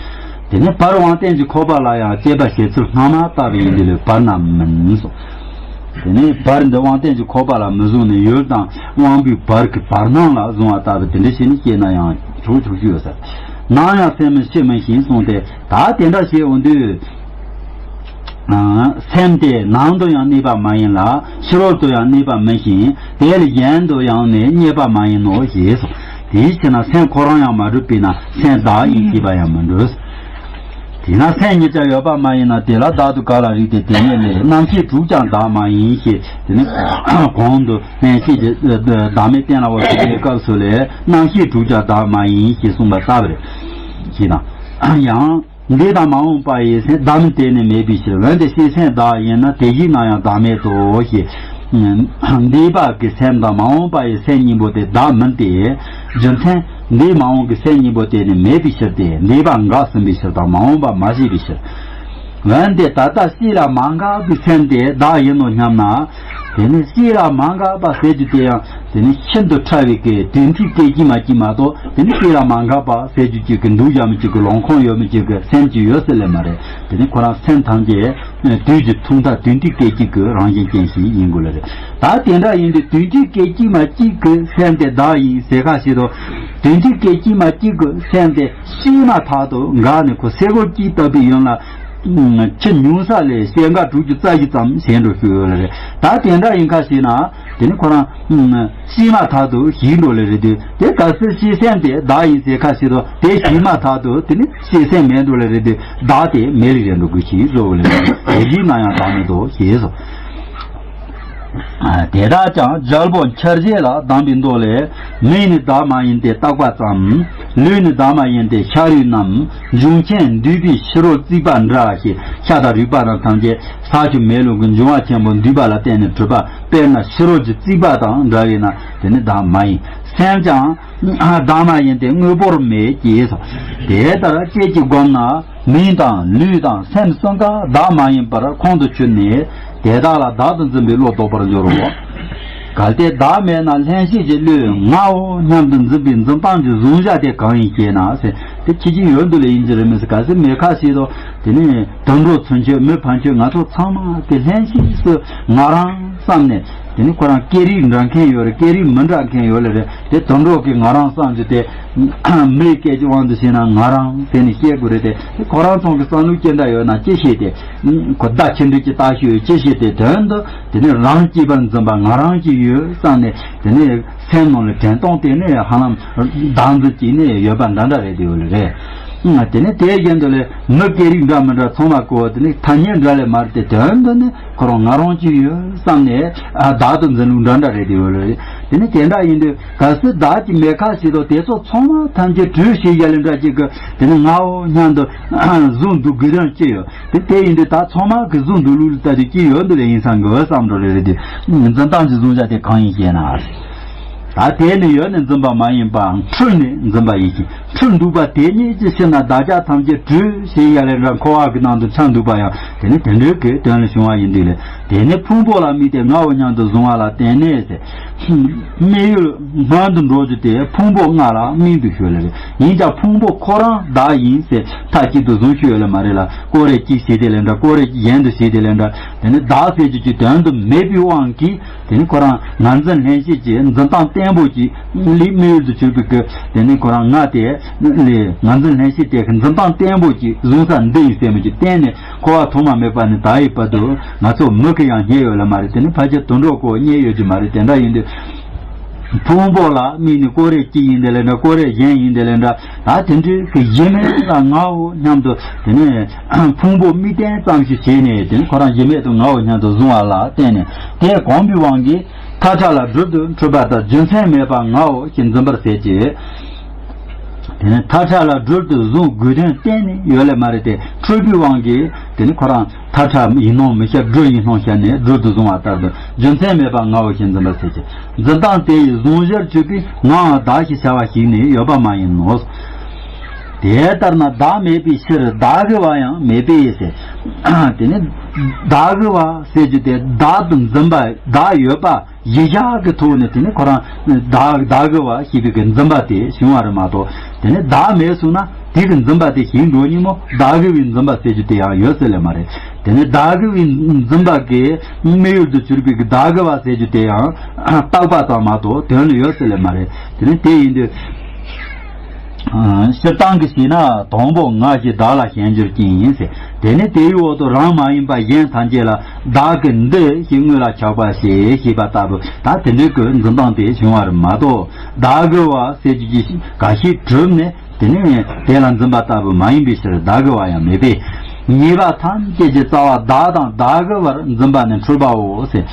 དེ་ནི་བར་དབང་རྟེན་གྱི་ཁོག་པ་ལ་ཡང་དཔྱད་པ་བྱེད་ཚུལ་སྔ་མ་ལྟ་བུ་ཡིན་དུས་ལས་བར་ན་མིན་སོ། དེ་ནས་བར་འདི་དབང་རྟེན་གྱི་ཁོག་པ་ལ་མི་བཟུང་ནས། ཡུལ་དང་དབང་པོའི་བར་གྱི་བར་སྣང་ལ་བཟུང་བ་ལྟ་བུ་དེ་འདྲ་བྱས་ནས་བཤད་ན་ཡང་ཆོག་ཆོག་ཞུ་ཡོད་ཟེར། ནམ་ཡང་སེམས་ཕྱི་མིན་ཞིང་གསུངས་ཏེ། ད་དེ་འདྲ་བྱས་འོང་དུས། སེམས་དེ་ནང་དུ་ཡང་གནས་པ་མ་ཡིན་ལ། ཕྱི་རོལ་དུ་ཡང་གནས་པ་མིན་ཞིང་། དེ་ལས་གཞན་དུ་ཡང་ནི་རྙེད་པ་མ་ཡིན་ནོ་ཞེས་སོ། དེའི་ཕྱིར་ན་སེམས་ཁོ་རང་ཡང་མ་གྲུབ་པས་ན་སེམས་བདག་ཡིན་ཞེས་པ་ཡང་མི་འགྲུབ། དེས་ན་སེམས་ཉིད་ཀྱང་ཡོད་པ་མ་ཡིན་ན། དེ་ལ་བདག་ཏུ་ག་ལ་རིགས་ཏེ། དེ་ཉིད་ལས་རྣམ་ཤེས་དྲུག་ཀྱང་བདག་མ་ཡིན་ཞེས། དེ་ནི་གོང་དུ་ལྷན་སྐྱེས་ཀྱི་བདག་མེད་གཏན་ལ་དབབ་པའི་སྐབས་སུ་ལས། རྣམ་ཤེས་དྲུག་ཀྱང་བདག་མ་ཡིན་ཞེས་གསུངས་པ་ལྟ་བུར། ཞེས་དང་། ཡང་། འདས་དང་མ་འོངས་པ་ཡི་སེམས་བདག་མིན་གཏན་ནས་མེད་པའི་ཕྱིར། འོན་ཏེ་ཤེས་སེམས་བདག་ཡིན་ན། དེ་བཞིན་ན་ཡང་བདག་མེད་དོ་ཞེས། འདས་པ་གི་སེམས་དང་མ་འོངས་པ་ཡི་སེམས་གཉིས་པོ་དེ་བདག་མིན་ཏེ། རྒྱུ་མཚན་འདས་མ་འོངས་ཀྱི་སེམས་གཉིས་པོ་དེ་ནི་མེད་པའི་ཕྱིར་ཏེ། འདས་པ་འགགས་ཟིན་པའི་ཕྱིར་དང་མ་འོངས་པ་མ་སྐྱེས་པའི་ཕྱིར། འོན་ཏེ་ད་ལྟ་སྐྱེས་ལ་མ་འགགས་པའི་སེམས་དེ་བདག་ཡིན་ནོ་སྙམ་ན། དེ་ནི་སྐྱེས་ལ་མ་འགགས་པ་ཟེར་རྒྱུ་དེ་ཡང་དེ་ནི་ཤིན་ཏུ་ཕྲ་བའི་གི་དོན་ཐིག་སྐད་ཅིག་མ་གཅིག་མ་གཏོགས། དེ་ནི་སྐྱེས་ལ་མ་འགགས་པ་ཟེར་རྒྱུ་གཅིག་གི་འདུག་ཡ་མི་གཅིག་གི་ལོང་ཁོང་ཡོད་མི་གཅིག་གི་སེམས་ཀྱི་ཡོད་ཟེར་ལེ་མ་རེད། དེ་ནི་ཁོ་རང་སེམས་ཐམས་ཅད་དུས་ཀྱི་ཐུང་མཐའ་དོན་ཐིག་སྐད་ཅིག་གི་རང་བཞིན་ཅན་ཞིག་ཡིན་དགོས་ལེ་རེད། ད་དེ་འདྲ་ཡིན་དུས་དོན་ཐིག་སྐད་ཅིག་མ་གཅིག་གི་སེམས་དེ་བདག་ཡིན་ཟེར་ཁ་ཞིག་དང་། དོན་ཐིག་སྐད་ཅིག་མ་གཅིག་གི་སེམས་དེ་སྐྱེས་མ་ཐག་ཏུ་འགག་ནས་ཁོ་སེ་གོལ་གཅིག་བཏབ་པའི་ཡུན་ལ། ཁྱི་ཉུང་ས་ལས་སྐྱེ་འགག་དྲུག་ཅུ་རྩ་བཞི་ཙམ་ཞེས་འགྲོ་ཞུ་ཡོད་ལེ་རེད། ད་དེ་འདྲ་ཡིན་ཁ་ཞིག་ན། དེ་ནི་ཁོ་རང་། ཤི་མ་ཐག་ཏུ་ཞིག་འགྲོ་ལེ་རེད་དུས། དེ་ག་ཚོད་ཤི་སེམས་དེ་བདག་ཡིན་ཟེར་ཁ་ཞིག་ཏུ། དེ་ཤི་མ་ཐག་ཏུ་དེ་ནི་ཤི་སེམས་མེད་འགྲོ་ལེ་རེད་དུས། བདག་དེ་མེད་ལེ་རེད་འགྲོ་དགོས་ཤིག་བཟོ་ལེ་རེད། དེ་བཞིན་ན་ཡང་བདག་མེད་དོ་ཞེས་སོ། དེ་དག་ཀྱང་རྒྱལ་པོ་འཆར་བྱེད་ལ་གདམས་པའི་མདོ་ལས། མིག་ནི་བདག་མ་ཡིན་ཏེ་རྟག་པ་ཙམ། ལུས་ནི་བདག་མ་ཡིན་ཏེ་ཤ་རུས་རྣམས། འབྱུང་ཆེན་འདུས་པའི་ཕྱི་རོལ་རྩིག་པ་འདྲ་ཞེས། ཤ་དང་རུས་པ་རྣམས་ཐམས་ཅད་ས་ཆུ་མེ་རླུང་གི་འབྱུང་བ་ཆེན་པོ་འདུས་པ་ལ་བརྟེན་ནས་གྲུབ་པ། དཔེར་ན་ཕྱི་རོལ་གྱི་རྩིག་པ་དང་འདྲ་བས་ན་དེ་ནི་བདག་མ་ཡིན། སེམས་ཀྱང་བདག་མ་ཡིན་ཏེ་དངོས་པོར་མེད་ཅེས་སོ། དེ་ལྟར་དཔྱད་ཀྱིས་བསྒོམས་ན་མིག་དང་ལུས་དང་སེམས་གསུམ་ཀ་བདག་མ་ཡིན་པར་ཁོང་དུ་ཆུད་ནས། དེ་དག་ལ་བདག་ཏུ་འཛིན་པའི་བློ་ལྡོག་པར་འགྱུར་རོ། གལ་ཏེ་བདག་མེད་ན་ལྷན་སྐྱེས་ཀྱི་བློས་ངའོ་སྙམ་དུ་འཛིན་པའི་འཛིན་སྟངས་ཀྱི་གཟུང་བྱ་དེ་གང་ཡིན་ཞེ་ན་ཟེར། དེ་ཁྱེད་ཀྱི་ཡོད་འདུག་ལེ་ཡིན་གྱི་རེད་མི་ཟེར། གལ་སྲིད་མེད་ཁ་ཞིག་ཏུ་དེ་ནི་དུད་འགྲོ་ཚུན་ཆོད་མི་ཕན་ཆོད་ང་ཚོ་ཚང་མ་དེ་ལྷན་སྐྱེས་སུ་ང་རང་བསམ་ནས། དེ་ནི་ཁོ་རང་སྐད་རིགས་འདྲ་མཁན་ཡོད་རེད། སྐད་རིགས་མི་འདྲ་མཁན་ཡོད་ལེ་རེད། དེ་དུད་འགྲོ་གི་ང་རང་བསམ་རྒྱུ་དེ། མིའི་སྐད་ཀྱི་དབང་དུ་བྱས་ན་ང་རང་དེ་ནི་བཤད་དགོས་རེད་དེ། དེ་ཁོ་རང་ཚོ་གི་བསམ་བློ་ཅི་འདྲ་ཡོད་ན་ཅི་བཤད་དེ། ཁོ་བརྡ་ཅི་འདྲ་ཅི་ལྟ་ཞུ་ཅི་བཤད་དེ། དོན་དུ་དེ་ནི་རང་སྐྱེས་པར་འཛིན་པ་ང་རང་གི་ཡོད་བསམ་ནས། དེ་ནི་སེམས་ནང་ལ་དྲན་སྟངས་དེ་ནི་ཧ་ལམ་བདག་འཛིན་གྱི་ནི་ཡོད་པ་འདྲ་འདྲ་རེད་དེ་ཡོད་ལེ་རེད། དེ་ནི་དེ་བཞིན་དུ་ལས་མི་སྐད་རིགས་འདྲ་མི་འདྲ་ཚང་མ་གོ། དེ་ནི་ཐ་སྙད་འདྲ་ལས་མ་རེད་དེ། དོན་དུ་ནི་ཁོ་རང་ང་རང་གཅིག་ཡོད་བསམ་ནས་བདག་ཏུ་འཛིན་ལུགས་འདྲ་འདྲ་རེད་དེ་ཡོད་རེད། དེ་ནི་དེ་འདྲ་ཡིན་དུས་གལ་སྲིད་བདག་གི་མེད་ཁ་ཞིག་ཏུ་དེ་ཚོ་ཚང་མ་ཐམས་ཅད་གྲོས་བྱེད་ཡ་ལེ་འདྲ་གཅིག་གི་དེ་ནི་ངའོ་སྙམ་དུ་བཟུང་འདུག་དགོས་དོན་ཅི་ཡོད། དེ་དེ་ཡིན་དུས་ད་ཚང་མ་གི་བཟུང་འདུག་ལུགས་ལ་ལྟ་དུས་ཅི་ཡོད་འདུག་ལེ་ཡིན་སང་གི་འོད་བསམ་འགྲོ་ལེ་རེད་དེ། འཛིན་སྟངས་ཀྱི་གཟུང་བྱ་དེ་གང་ཡིན་ཞེ་ན། ད་དེ་ནི་ཡོད་ནས་འཛིན་པ་མ་ཡིན་པའམ་འཁྲུལ་ནས་འཛིན་པ་ཡིན་ཞིང་། འཁྲུལ་འདུག་པ་དེ་ཉིད་ཀྱི་ཕྱིར་ན་བདག་ཅག་ཐམས་ཅད་གྲོས་བྱེད་ཡ་ལེ་འདྲ་འཁོར་བ་གི་ནང་དུ་འཁྱམས་འདུག་པ་ཡང་དེ་ནི་དེ་འདྲའི་གི་དོན་ལ་བྱུང་བ་ཡིན་དུས་ལས། དེ་ནི་ཕུང་པོ་ལ་དམིགས་ཏེ་ངའོ་སྙམ་དུ་བཟུང་བ་ལ་བརྟེན་ནས་ཟེར། དམིགས་ཡུལ་སྔོན་དུ་འགྲོ་རྒྱུ་དེ་ཕུང་པོ་ལྔ་ལ་དམིགས་འདུག་ཞུ་ལེ་རེད། ཡིན་ཀྱང་ཕུང་པོ་ཁོ་རང་བདག་ཡིན་ཟེར་མཐའ་གཅིག་ཏུ་བཟུང་ཞུ་ཡོད་ལེ་མ་རེད་ལ། ཀོ་རེ་གཅིག་བྱས་དེ་ལེ་འདྲ། ཀོ་རེ་གཞན་དུ་བྱས་དེ་ལེ་འདྲ། དེ་ནི་བདག་ཟེར་རྒྱུ་ཀྱི་དོན་དུ་མེད་པའི་དབང་གིས། དེ་ནི་ཁོ་རང་ངར་འཛིན་ལྷན་སྐྱེས་ཀྱི་འཛིན་སྟངས་བརྟན་པོ་ཅིག་ལས་དམིགས་ཡུལ་དུ་གྱུར་པའི་གི། དེ་ནི་ཁོ་རང་ང་དེ་ལས་ངར་འཛིན་ལྷན་སྐྱེས་དེ་གི་འཛིན་སྟངས་བརྟན་པོ་ཅིག་བཟུང་ས་འདི་ཡིན་ཟེར་མི་ཅིག་བརྟེན་ནས་འཁོར་བ་ཐོག་མ་མེད་པ་ནས་ད་ཡི་བར་དུ་ང་ཚོ་མི་གི་ཡང་རྙེད་ཡོད་ལེ་མ་རེད། དེ་ནི་ཕལ་ཆེར་དུད་འགྲོ་གོ་རྙེད་ཡོད་ཀྱི་མ་རེད། དེ་འདྲ་ཡིན་དུས་ཕུང་པོ་ལ་དམིགས་ནས་ཀོ་རེ་གཅིག་ཡིན་དེ་ལེ་འདྲ། ཀོ་རེ་གཞན་ཡིན་དེ་ལེ་འདྲ། ད་དེ་འདྲའི་གི་གཞི་མེད་ལ་ངའོ་སྙམ་དུ་དེ་ནས་ཕུང་པོ་དམིགས་རྟེན་ཙམ་ཞིག་བྱས་ནས། དེ་ནི་ཁོ་རང་གཞི་མེད་དུ་ངའོ་སྙམ་དུ་བཟུང་བ་ལ་བརྟེན་ནས། དེ་གོམས་པའི་དབང་གིས་མཐའ་བྲལ་ལ་སྒྲུབ་ཏུ་འཁྲིད་པ་ལྟར་རྒྱུ་མཚན་མེད་པར་ངའོ་ཞེས་འཛིན་པར་ཟད་ཀྱི། དེ་ནས་ཐལ་ཁྲག་ལ་སྦྲུལ་དུ་བཟུང་དགོས་དོན་གཏན་ནས་ཡོད་ལེ་མ་རེད་དེ། འཁྲུལ་པའི་དབང་གིས་དེ་ནི་ཁོ་རང་ཐལ་ཁྲག་ཡིན་ནོ་མི་ཤེས། སྦྲུལ་ཡིན་ནོ་ཤེས་ནས་སྦྲུལ་དུ་བཟུང་བ་ལྟར་དུ། རྒྱུ་མཚན་མེད་པར་ངའོ་ཞེས་འཛིན་པར་བྱེད་ཀྱི། འཛིན་སྟངས་དེ་ཡི་གཟུང་གཞིར་གྱུར་པའི་ངའང་བདག་ཞེས་བྱ་བ་ཞིག་ནི་ཡོད་པ་མ་ཡིན་ནོ། དེ་ལྟར་ན་བདག་མེད་པའི་ཕྱིར་བདག་གི་བ་ཡང་མེད་པས་ཟེར། དེ་ནི་བདག་གི་བ་ཟེར་རྒྱུ་དེ་བདག་ཏུ་འཛིན་པ། བདག་ཡོད་པ་གཞི་བཞག་གི་ཐོག་ནས་དེ་ནི་ཁོ་རང་བདག་བདག་གི་བ་ཞེས་པའི་གི་འཛིན་པ་དེ་བྱུང་བ་རེད་མ་གཏོགས། དེ་ནི་བདག་མེད་སོང་ན་དེ་གི་འཛིན་པ་དེ་ཞིག་འགྲོ་ཉིན་མོ་བདག་གི་བའི་འཛིན་པ་ཟེར་རྒྱུ་དེ་ཡང་ཡོད་ཟེར་ལེ་མ་རེད། དེ་ནི་བདག་གི་བའི་འཛིན་པ་གི་དམིགས་ཡུལ་དུ་གྱུར་པའི་གི་བདག་གི་བ་ཟེར་རྒྱུ་དེ་ཡང་རྟག་པ་ཙམ་མ་གཏོགས་དོན་ལ་ཡོད་ཟེར་ལེ་མ་རེད། དེ་ནི་དེ་ཡིན་དུས། ཨ། སྤྱིར་བཏང་གི་བྱས་ན་དང་པོ་ང་ཞེས་བདག་ལ་ཞེན་གྱུར་ཅན་ཡིན་ཟེར། དེ་ནི་དེའི་འོག་ཏུ་རང་མ་ཡིན་པ་གཞན་ཐམས་ཅད་ལ་བདག་གི་འདི་ཞེས་དངོས་ལ་ཆགས་པ་ཞེས་ཞེས་པ་ལྟ་བུ། ད་དེ་འདྲའི་གི་འཛིན་སྟངས་དེ་བྱུང་བ་རེད་མ་གཏོགས། བདག་གི་བ་ཟེར་རྒྱུ་ཅིག་ག་ཤེད་གྲུབ་ནས་དེ་ནི་དེ་ལ་འཛིན་པ་ལྟ་བུ་མ་ཡིན་པའི་ཕྱིར་བདག་གི་བ་ཡང་མེད་པས། ཉེས་པ་ཐམས་ཅད་ཀྱི་རྩ་བ་བདག་དང་བདག་གི་བར་འཛིན་པ་ནི་འཁྲུལ་པའོ་ཟེར།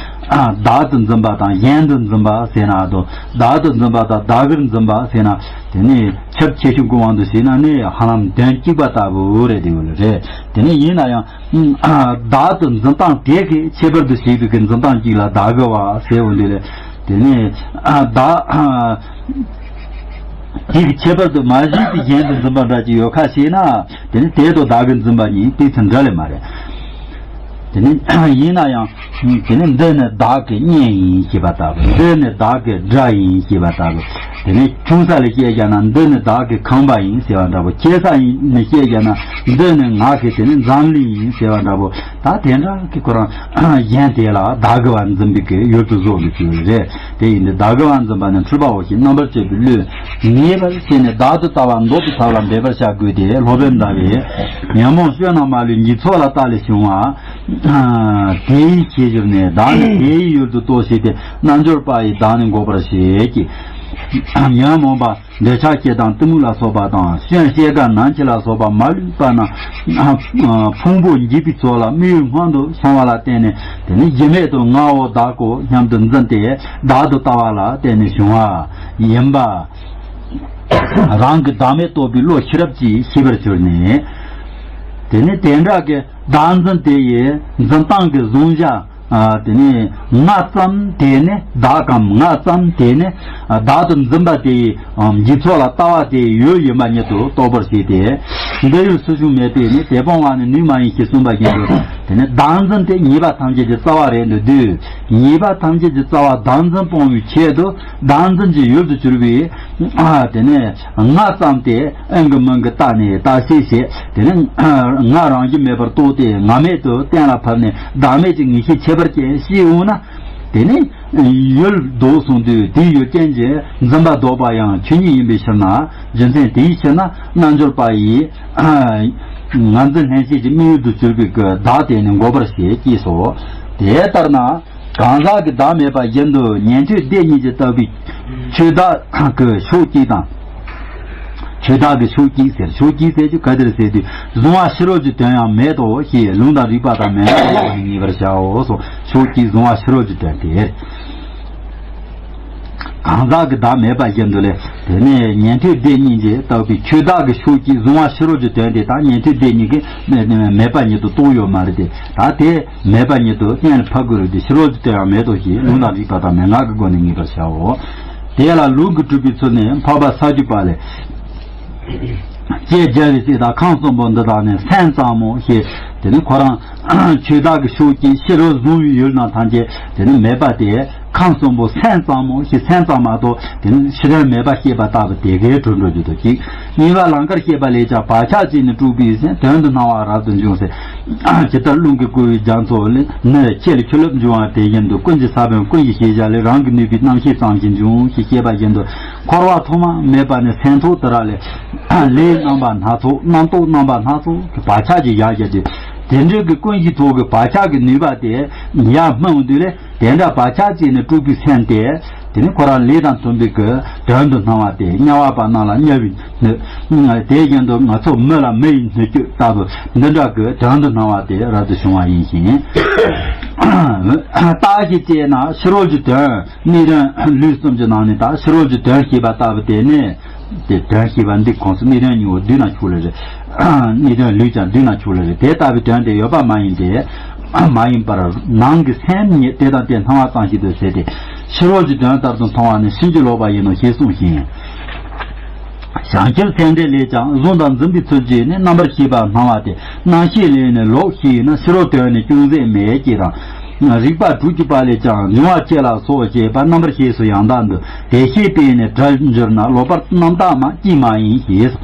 བདག་ཏུ་འཛིན་པ་དང་གཞན་དུ་འཛིན་པ་ཟེར་ན་དང་། བདག་ཏུ་འཛིན་པ་དང་བདག་གིར་འཛིན་པ་ཟེར་ན། དེ་ནི་ཁྱབ་ཆེ་ཆུང་གི་དབང་དུ་བྱས་ན་ནི་ཧ་ལམ་དོན་གཅིག་པ་ལྟ་བུ་རེད། དེ་ཡོད་ལ་རེད། དེ་ནི་ཡིན་ན་ཡང་། བདག་ཏུ་འཛིན་སྟངས་དེ་གི་ཁྱད་པར་དུ་བྱས་པའི་གི་འཛིན་སྟངས་གཅིག་ལ་བདག་གི་བ་ཟེར་འོང་དུས་ལ། དེ་ནི་བདག་དེ་གི་ཁྱད་པར་དུ་མ་བྱས་པའི་གཞན་དུ་འཛིན་པ་འདྲ་ཅིག་ཡོད་ཁ་ཤས་ན། དེ་ནི་དེ་དང་བདག་གིར་འཛིན་པ་གཉིས་དེ་ཚོ་འདྲ་ལེ་མ་རེད། དེ་ནི་ཡིན་ན་ཡང་། དེ་ནི་འདི་ནི་བདག་གི་གཉེན་ཡིན་ཞེས་པ་ལྟ་བུ། འདི་ནི་བདག་གི་དགྲ་ཡིན་ཞེས་པ་ལྟ་བུ། དེ་ནི་ཆུང་ས་ལ་བཤད་བཞག་ན་འདི་ནི་བདག་གི་ཁང་པ་ཡིན་ཟེར་བ་འདྲ་བོ། ཆེ་ས་ནས་བཤད་བཞག་ན་འདི་ནི་ང་གི་དེ་ནི་འཛམ་གླིང་ཡིན་ཟེར་བ་འདྲ་བོ། ད་དེ་འདྲ་གི་ཁོ་རང་གཞན་དེ་ལ་བདག་གི་བ་འཛིན་པའི་གི་ཡུལ་དུ་བཟོ་དགོས་ཀྱི་རེད། དེ་ཡིན་དུས་བདག་གི་བ་འཛིན་པ་ནི་འཁྲུལ་པའོ་ཞེས་རྣམ་པར་དཔྱོད་པའི་བློས་ངེས་པར་བྱས་ནས་བདག་ཏུ་ལྟ་བ་མདོ་དུ་ཐབས་ལ་འབད་པར་བྱ་དགོས་ཏེ། སློབ་དཔོན་ཟླ་བས། ཉོན་མོངས་སྤྱོད་རྣམས་མ་ལུས་འཇིག་ཚོགས་ལ་ལྟ་ལས་བྱུང་བ། དེ་ཡི་ཤེས་བཞིན་ནས་བདག་ནི་དེ་ཡི་ཡུལ་དུ་གཏོགས་ཞེས་ཏེ། རྣལ་འབྱོར་པ་ཡིས་བདག་ནི་འགོག་པར་བྱེད་ཀྱི། ཉོན་མོངས་པ་འདོད་ཆགས་སྐྱེ་དང་གཏི་མུག་ལ་སོགས་པ་དང་། སྐྱོན་ཤེས་དགའ་ནམ་འཆི་ལ་སོགས་པ་མ་ལུས་པ་རྣམས་ཕུང་པོ་འཇིག་པའི་ཚོགས་ལ་དམིགས་ཡུལ་སྔོན་དུ་སོང་བ་ལ་བརྟེན་ནས། དེ་ནི་གཞི་མེད་དུ་ངའོ་བདག་གོ་སྙམ་དུ་འཛིན་ཏེ་བདག་ཏུ་ལྟ་བ་ལ་བརྟེན་ནས་བྱུང་བ་ཡིན་པ། རང་གི་བདག་མེད་རྟོགས་པའི་བློ་ཤེས་རབ་ཀྱིས་ཤེས་པར་གྱུར་ནས། དེ་ནི་དེ་འདྲ་གི་བདག་འཛིན་དེ་ཡི་འཛིན་སྟངས་ཀྱི་གཟུང་བྱ། ཨ། དེ་ནི་ང་ཙམ་དེ་ནི་བདག་གམ། ང་ཙམ་དེ་ནི་བདག་ཏུ་འཛིན་པ་དེ་ཡི་འཇིག་ཚོགས་ལ་ལྟ་བ་དེ་ཡི་ཡུལ་ཡིན་པ་ཉིད་དུ་རྟོགས་པར་བྱས་ཏེ། འདི་ཡུལ་སུ་བྱུང་མེད་པས་ནི་དེ་སྤོང་བ་ནི་ནུས་མ་ཡིན་ཞེས་གསུངས་པ་བཞིན་དུ། དེ་ནི་བདག་འཛིན་དེ་ཉེས་པ་ཐམས་ཅད་ཀྱི་རྩ་བ་རེད་འདུག་དུས། ཉེས་པ་ཐམས་ཅད་ཀྱི་རྩ་བ་བདག་འཛིན་སྤོང་བའི་ཆེད་དུ། བདག་འཛིན་གྱི་ཡུལ་དུ་གྱུར་པའི། ཨ། དེ་ནས་ང་ཙམ་དེ་ཨང་གི་མིང་གི་བཏགས་ནས་བཏགས་ཤེས་བྱས། དེ་ནས་ང་རང་བཞིན་མེད་པར་རྟོགས་ཏེ་ང་མེད་དུ་གཏན་ལ་ཕབ་ནས་བདག་མེད་ཀྱི་ངེས་ཤེས་ཁྱད་པར་ཅན་ཞིག་འོང་ན། དེ་ནས་ཡུལ་ལྡོག་སོང་དུས་དེའི་ཡུལ་ཅན་གྱི་འཛིན་པ་ལྡོག་པ་ཡང་ཆོས་ཉིད་ཡིན་པའི་ཕྱིར་ན། རྒྱུ་མཚན་དེའི་ཕྱིར་ན་རྣལ་འབྱོར་པ་ཡིས་ང་འཛིན་ལྷན་སྐྱེས་ཀྱི་དམིགས་ཡུལ་དུ་གྱུར་པའི་བདག་དེ་ནི་འགོག་པར་བྱེད་ཅེས་སོ། དེ་ལྟར་ན། གང་ཟག་གི་བདག་མེད་པ་བཞིན་དུ་ཉན་ཐོས་སྡེ་གཉིས་ཀྱིས་བཏགས་པའི་ཆོས་བདག་གི་ཕྱོགས་གཅིག་དང་། ཆོས་བདག་གི་ཕྱོགས་གཅིག་ཟེར། ཕྱོགས་གཅིག་ཟེར་རྒྱུ་ག་དེར་ཟེར་དུས། གཟུང་བ་ཕྱི་རོལ་གྱི་དོན་ཡང་མེད་དོ་ཞེས་ལུང་དང་རིགས་པ་དང་མན་ངག་གི་སྒོ་ནས་ངེས་པར་བྱའོ་སོ། ཕྱོགས་གཅིག་གཟུང་བ་ཕྱི་རོལ་གྱི་དོན་ཏེ། གང་ཟག་གི་བདག་མེད་པ་བཞིན་དུ་ལས། དེ་ནས་ཉན་ཐོས་སྡེ་གཉིས་ཀྱིས་བཏགས་པའི་ཆོས་བདག་གི་ཕྱོགས་གཅིག་གཟུང་བ་ཕྱི་རོལ་གྱི་དོན་ཏེ། ད་ཉན་ཐོས་སྡེ་གཉིས་ཀྱིས་མེད་པ་ཉིད་དུ་རྟོགས་ཡོད་མ་རེད་དེ། ད་དེ་མེད་པ་ཉིད་དུ་གཏན་ལ་ཕབ་དགོས་རེད་དེ། ཕྱི་རོལ་གྱི་དོན་ཡང་མེད་དོ་ཞེས་ལུང་དང་རིགས་པ་དང་མན་ངག་གི་སྒོ་ནས་ངེས་པར་བྱའོ། དེ་ལ་ལུགས་ཀྱི་གྲུབ་པའི་ཚུལ་ནི་འཕགས་པ་ས་བཅུ་པ་ལས། ཀྱེ་རྒྱལ་བའི་སྲས་དག། ཁམས་གསུམ་པོ་འདི་དག་ནི་སེམས་ཙམ་མོ་ཞེས། དེ་ནི་ཁོ་རང་ཆོས་བདག་གི་ཕྱོགས་ཀྱི་ཕྱི་རོལ་གཟུང་བའི་ཡུལ་རྣམས་ཐམས་ཅད་དེ་ནི་མེད་པ་སྟེ། ཁམས་གསུམ་པོ་སེམས་ཙམ་མོ་ཞེས། སེམས་ཙམ་མ་གཏོགས་དེ་ནི་ཕྱི་དོན་མེད་པ་ཤེས་པ་ལྟ་བུ་དེ་གའི་གྲོལ་འགྲོ་རྒྱུ་དོ་ཅིག། གཉིས་པ་ལང་ཀར་བཤད་པ་ལས་ཀྱང་བག་ཆགས་ཀྱིས་ནི་དཀྲུགས་པའི་ཟེར། དོན་དུ་སྣང་བ་རབ་ཏུ་འབྱུང་ཟེར། ཇི་ལྟར་རླུང་གིས་བསྐུལ་བའི་རྒྱ་མཚོ་ལས་ནི་ཁྱེར་ལ་ཁྱོད་ལ་འབྱུང་བ་དེ་བཞིན་དུ། ཀུན་གྱི་ས་བོན་ཀུན་གྱི་ཤེས་བྱ་ལས། རང་གི་ནུས་པའི་རྣམ་ཤེས་ཙམ་གྱིས་འབྱུང་ཞེས་བཤད་པ་བཞིན་དུ། འཁོར་བ་ཐོག་མ་མེད་པ་ནས་སེམས་ཐོག་ཏུ་རག་ལས། ལས་རྣམ་པ་སྣ་ཚོགས། རྣམ་རྟོག་རྣམ་པ་སྣ་ཚོགས་ཀྱི་བག་ཆགས་ཀྱི་ཡར་བཞག་དུས། དེ་འདྲའི་གི་ཀུན་གཞིའི་ཐོག་གི་བག་ཆགས་ཀྱི་ནུས་པ་དེ་ཡར་སྨིན་འོང་དུས་ལས། དེ་འདྲ་བག་ཆགས་ཀྱིས་ནི་དཀྲུགས་པའི་སེམས་དེ། དེ་ནི་ཁོ་རང་ལས་དང་མཐུན་པའི་གི་དོན་དུ་སྣང་བ་སྟེ། དམྱལ་བ་པ་རྣམས་ལ་དམྱལ་བའི་སྣོད། དེ་བཞིན་དུ་ང་ཚོ་མི་ལ་མི་ཡི་སྣོད་བཅུད་ལྟ་བུ་འདི་འདྲ་གི་དོན་དུ་སྣང་བ་དེ་རབ་ཏུ་བྱུང་བ་ཡིན་ཞིང་། རྟགས་ཀྱིས་དཔྱད་ན་ཕྱི་རོལ་གྱི་དོན། སྣོད་དོན་ལུས་གསུམ་གྱི་ནང་ནས་ད་ཕྱི་རོལ་གྱི་དོན་ཞེས་པ་ལྟ་བུ་དེ་ནི། དེ་དོན་ཤེས་པ་འདི་གོང་སུ་གནས་དོན་གཉིས་པོ་བསྡུས་ན་ཆོག་ལེ་རེད། གནས་དོན་ལུས་ཀྱང་བསྡུས་ན་ཆོག་ལེ་རེད། དེ་ལྟ་བུའི་དོན་དེ་ཡོད་པ་མ་ཡིན་ཏེ། མ་ཡིན་པར་ནང་གི་སེམས་ཉིད་དེ་དང་དེ་སྣང་བ་ཙམ་ཞིག་ཏུ་ཟད་དེ། ཕྱི་རོལ་གྱི་དོན་ལྟར་དུ་མཐོང་བ་ནི་ཕྱིན་ཅི་ལོག་པ་ཡིན་ནོ་ཞེས་གསུངས་ཤིང་། བྱང་ཆུབ་སེམས་འགྲེལ་ལས་ཀྱང་གཟུང་དང་འཛིན་པའི་ཚུལ་གྱིས་ནི་རྣམ་པར་ཤེས་པ་སྣང་བ་སྟེ། རྣམ་ཤེས་ལས་ནི་ལོག་ཤེས་ན་ཕྱི་རོལ་དོན་ནི་ཅུང་ཟད་མེད་ཅེས་དང་། རིགས་པ་དྲུག་གི་པ་ལས་ཀྱང་འབྱུང་བ་སྐྱེ་ལ་སོགས་ཞེས་པ་རྣམ་པར་ཤེས་སུ་ཡང་དག་འདུ། དེ་ཤེས་པས་ནི་བྲལ་འགྱུར་ན་ལོག་པར་རྣམ་དག་མ་སྐྱེས་མ་ཡིན་ཞེས།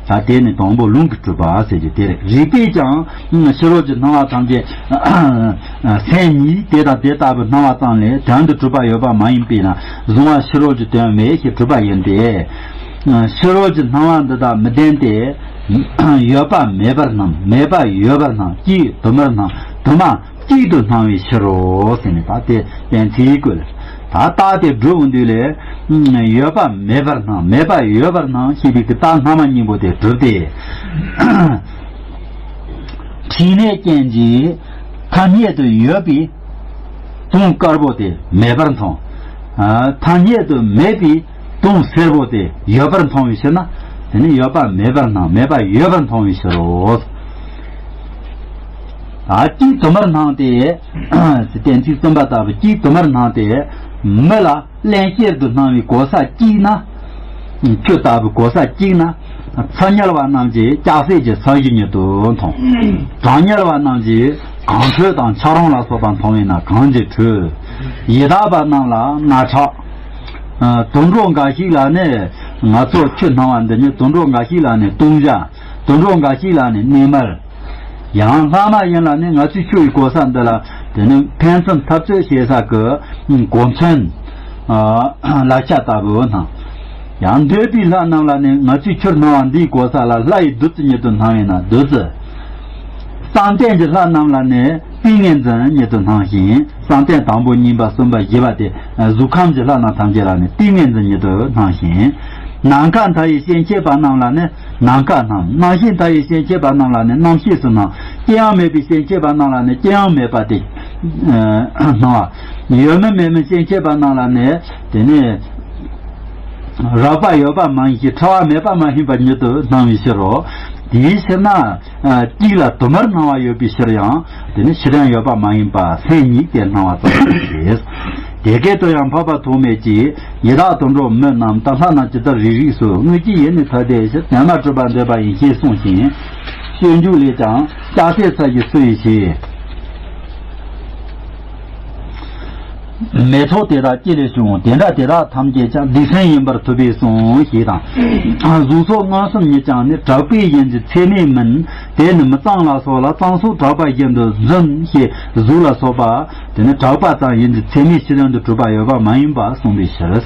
ད་དེ་ནི་དང་པོ་ལུང་གི་གྲུབ་པ་ཟེར་རྒྱུ་དེ་རེད། རིགས་པས་ཀྱང་ཕྱི་རོལ་གྱི་སྣང་བ་ཐམས་ཅད་སེམས་ཉིད་དེ་དང་དེ་ལྟ་བུ་སྣང་བ་ཙམ་ལས་དོན་དུ་གྲུབ་པ་ཡོད་པ་མ་ཡིན་པས་ན་གཟུང་བ་ཕྱི་རོལ་གྱི་དོན་མེད་ཞེས་གྲུབ་པ་ཡིན་ཏེ། ཕྱི་རོལ་གྱི་སྣང་བ་འདི་དག་མི་ལྡན་ཏེ། ཡོད་པ་མེད་པར་སྣང་། མེད་པ་ཡོད་པར་སྣང་། གཅིག་དུ་མར་སྣང་། དུ་མ་གཅིག་ཏུ་སྣང་བའི་ཕྱིར་རོ་ཟེར་ནས་ད་དེ་གཏན་ཚིགས་བཀོད། ད་རྟགས་དེ་སྒྲུབ་འོང་དུས་ལས། ཡོད་པ་མེད་པར་སྣང་། མེད་པ་ཡོད་པར་སྣང་ཞེས་པའི་གི་རྟགས་སྔ་མ་གཉིས་པོ་དེ་གྲུབ་སྟེ། ཕྲིན་ལས་ཅན་གྱི་ཐ་སྙད་དུ་ཡོད་པའི་དུང་དཀར་པོ་དེ་མེད་པར་མཐོང་། ཐ་སྙད་དུ་མེད་པའི་དུང་སེར་པོ་དེ་ཡོད་པར་མཐོང་བའི་ཕྱིར་ན། དེ་ནི་ཡོད་པ་མེད་པར་སྣང་། མེད་པ་ཡོད་པར་མཐོང་བའི་ཕྱིར་རོ། ཨ་གཅིག་དུ་མར་སྣང་སྟེ། གཏན་ཚིགས་གསུམ་པ་ལྟ་བུ་གཅིག་དུ་མར་སྣང་སྟེ། མི་ལ་རླན་གཤེར་དུ་སྣང་བའི་གོ་ས་གཅིག་ན། ཁྱོད་ལྟ་བུའི་གོ་ས་གཅིག་ན། ཚུར་ཉལ་བ་རྣམས་ཀྱིས་ལྕགས་སྲེག་གི་ས་གཞི་ཉིད་དུ་མཐོང་། གྲང་ཉལ་བ་རྣམས་ཀྱིས་གངས་ཁྲོད་དང་ཆབ་རོམ་ལ་སོགས་པ་མཐོང་བས་ན་གངས་ཀྱི་ཁྲོད། ཡི་དྭགས་པ་རྣམས་ལ་རྣག་ཁྲག། དུད་འགྲོ་འགའ་ཞིག་ལ་ནི། ང་ཚོ་ཁྱོད་སྣང་བ་འདི་ཉིད་དུད་འགྲོ་འགའ་ཞིག་ལ་ནི་བཏུང་བྱ། དུད་འགྲོ་འགའ་ཞིག་ལ་ནི་གནས་མལ། ཡང་ལྷག་མ་ཡིན་ལ་ནི་ང་ཚོས་ཁྱོད་ཀྱི་གོ་ས་འདི་ལ་དེ་ནི་ཕན་ཚུན་འཐབ་རྩོད་བྱེད་ས་གི་གོ་མཚོན། ལག་ཆ་ལྟ་བུ་སྣང་། ཡང་འདོད་པའི་ལྷ་རྣམས་ལ་ནི་ང་ཚོས་ཁྱོད་སྣང་བ་འདིའི་གོ་ས་ལ་ལྷ་ཡི་བདུད་རྩི་ཉིད་དུ་སྣང་བས་ན་བདུད་རྩི། བསམ་གཏན་གྱི་ལྷ་རྣམས་ལ་ནི་ཏིང་ངེ་འཛིན་ཉིད་དུ་སྣང་ཞིང་། བསམ་གཏན་དང་པོ་གཉིས་པ་གསུམ་པ་བཞི་པ་སྟེ། གཟུགས་ཁམས་ཀྱི་ལྷ་རྣམས་ཐམས་ཅད་ལ་ནི་ཏིང་ངེ་འཛིན་ཉིད་དུ་སྣང་ཞིང་། ནམ་མཁའ་མཐའ་ཡས་སྐྱེ་མཆེད་པ་རྣམས་ལ་ནི་ནམ་མཁའ་སྣང་། རྣམ་ཤེས་མཐའ་ཡས་སྐྱེ་མཆེད་པ་རྣམས་ལ་ནི་རྣམ་ཤེས་སུ་སྣང་། སྐྱེ་ཡང་མེད་པའི་སྐྱེ་མཆེད་པ་རྣམས་ལ་ནི་སྐྱེ་ཡང་མེད་པ་སྟེ་སྣང་བ། ཡོད་མིན་མེད་མིན་སྐྱེ་མཆེད་པ་རྣམས་ལ་ནི་དེ་ནི་རགས་པ་ཡོད་པ་མ་ཡིན་ཞིང་འཕྲ་བ་མེད་པ་མ་ཡིན་པ་ཉིད་དུ་སྣང་བའི་ཕྱིར་རོ། དེའི་ཕྱིར་ན། གཅིག་ལ་དུ་མར་སྣང་བ་ཡོད་པའི་ཕྱིར་ཡང་དེ་ནི་ཕྱི་དོན་ཡོད་པ་མ་ཡིན་པ་སེམས་ཉིད་དེ་སྣང་བ་ཙམ་ཞིག་རེད། དེ་སྐད་དུ་ཡང་འཕགས་པ་ཐོགས་མེད་ཀྱིས་ཡི་དྭགས་དུད་འགྲོ་མི་རྣམས་དང་ལྷ་རྣམས་ཇི་ལྟར་རིགས་རིགས་སུ་དངོས་ཀྱི་ཡུལ་ནི་ཐ་དད་ཕྱིར་དོན་ལ་གྲུབ་པར་འདོད་པ་ཡིན་ཞེས་གསུངས་ཤིང་། སྤྱོད་འཇུག་ལས་ཀྱང་ལྕགས་སྲེག་ས་གཞི་སུ་ཡིས་བྱས། མེ་ཏོག་དེ་དག་ཅི་ལས་བྱུང་། དེ་འདྲ་དེ་དག་ཐམས་ཅད་ཀྱང་སྡིག་སེམས་ཡིན་པར་ཐུབ་པས་གསུངས་ཞེས་དང་། གཟུགས་སོགས་མངོན་སུམ་ཉིད་ཀྱང་ནི་གྲགས་པས་ཡིན་གྱི་ཚད་མས་མིན། དེ་ནི་མི་གཙང་ལ་སོགས་ལ་གཙང་སོགས་གྲགས་པ་བཞིན་དུ་འཛིན་ཞེས་གཟུགས་ལ་སོགས་པ་དེ་ནི་གྲགས་པ་ཙམ་ཡིན་གྱི་ཚད་མས་ཕྱི་དོན་དུ་གྲུབ་པ་ཡོད་པ་མ་ཡིན་པ་གསུངས་པའི་ཕྱིར།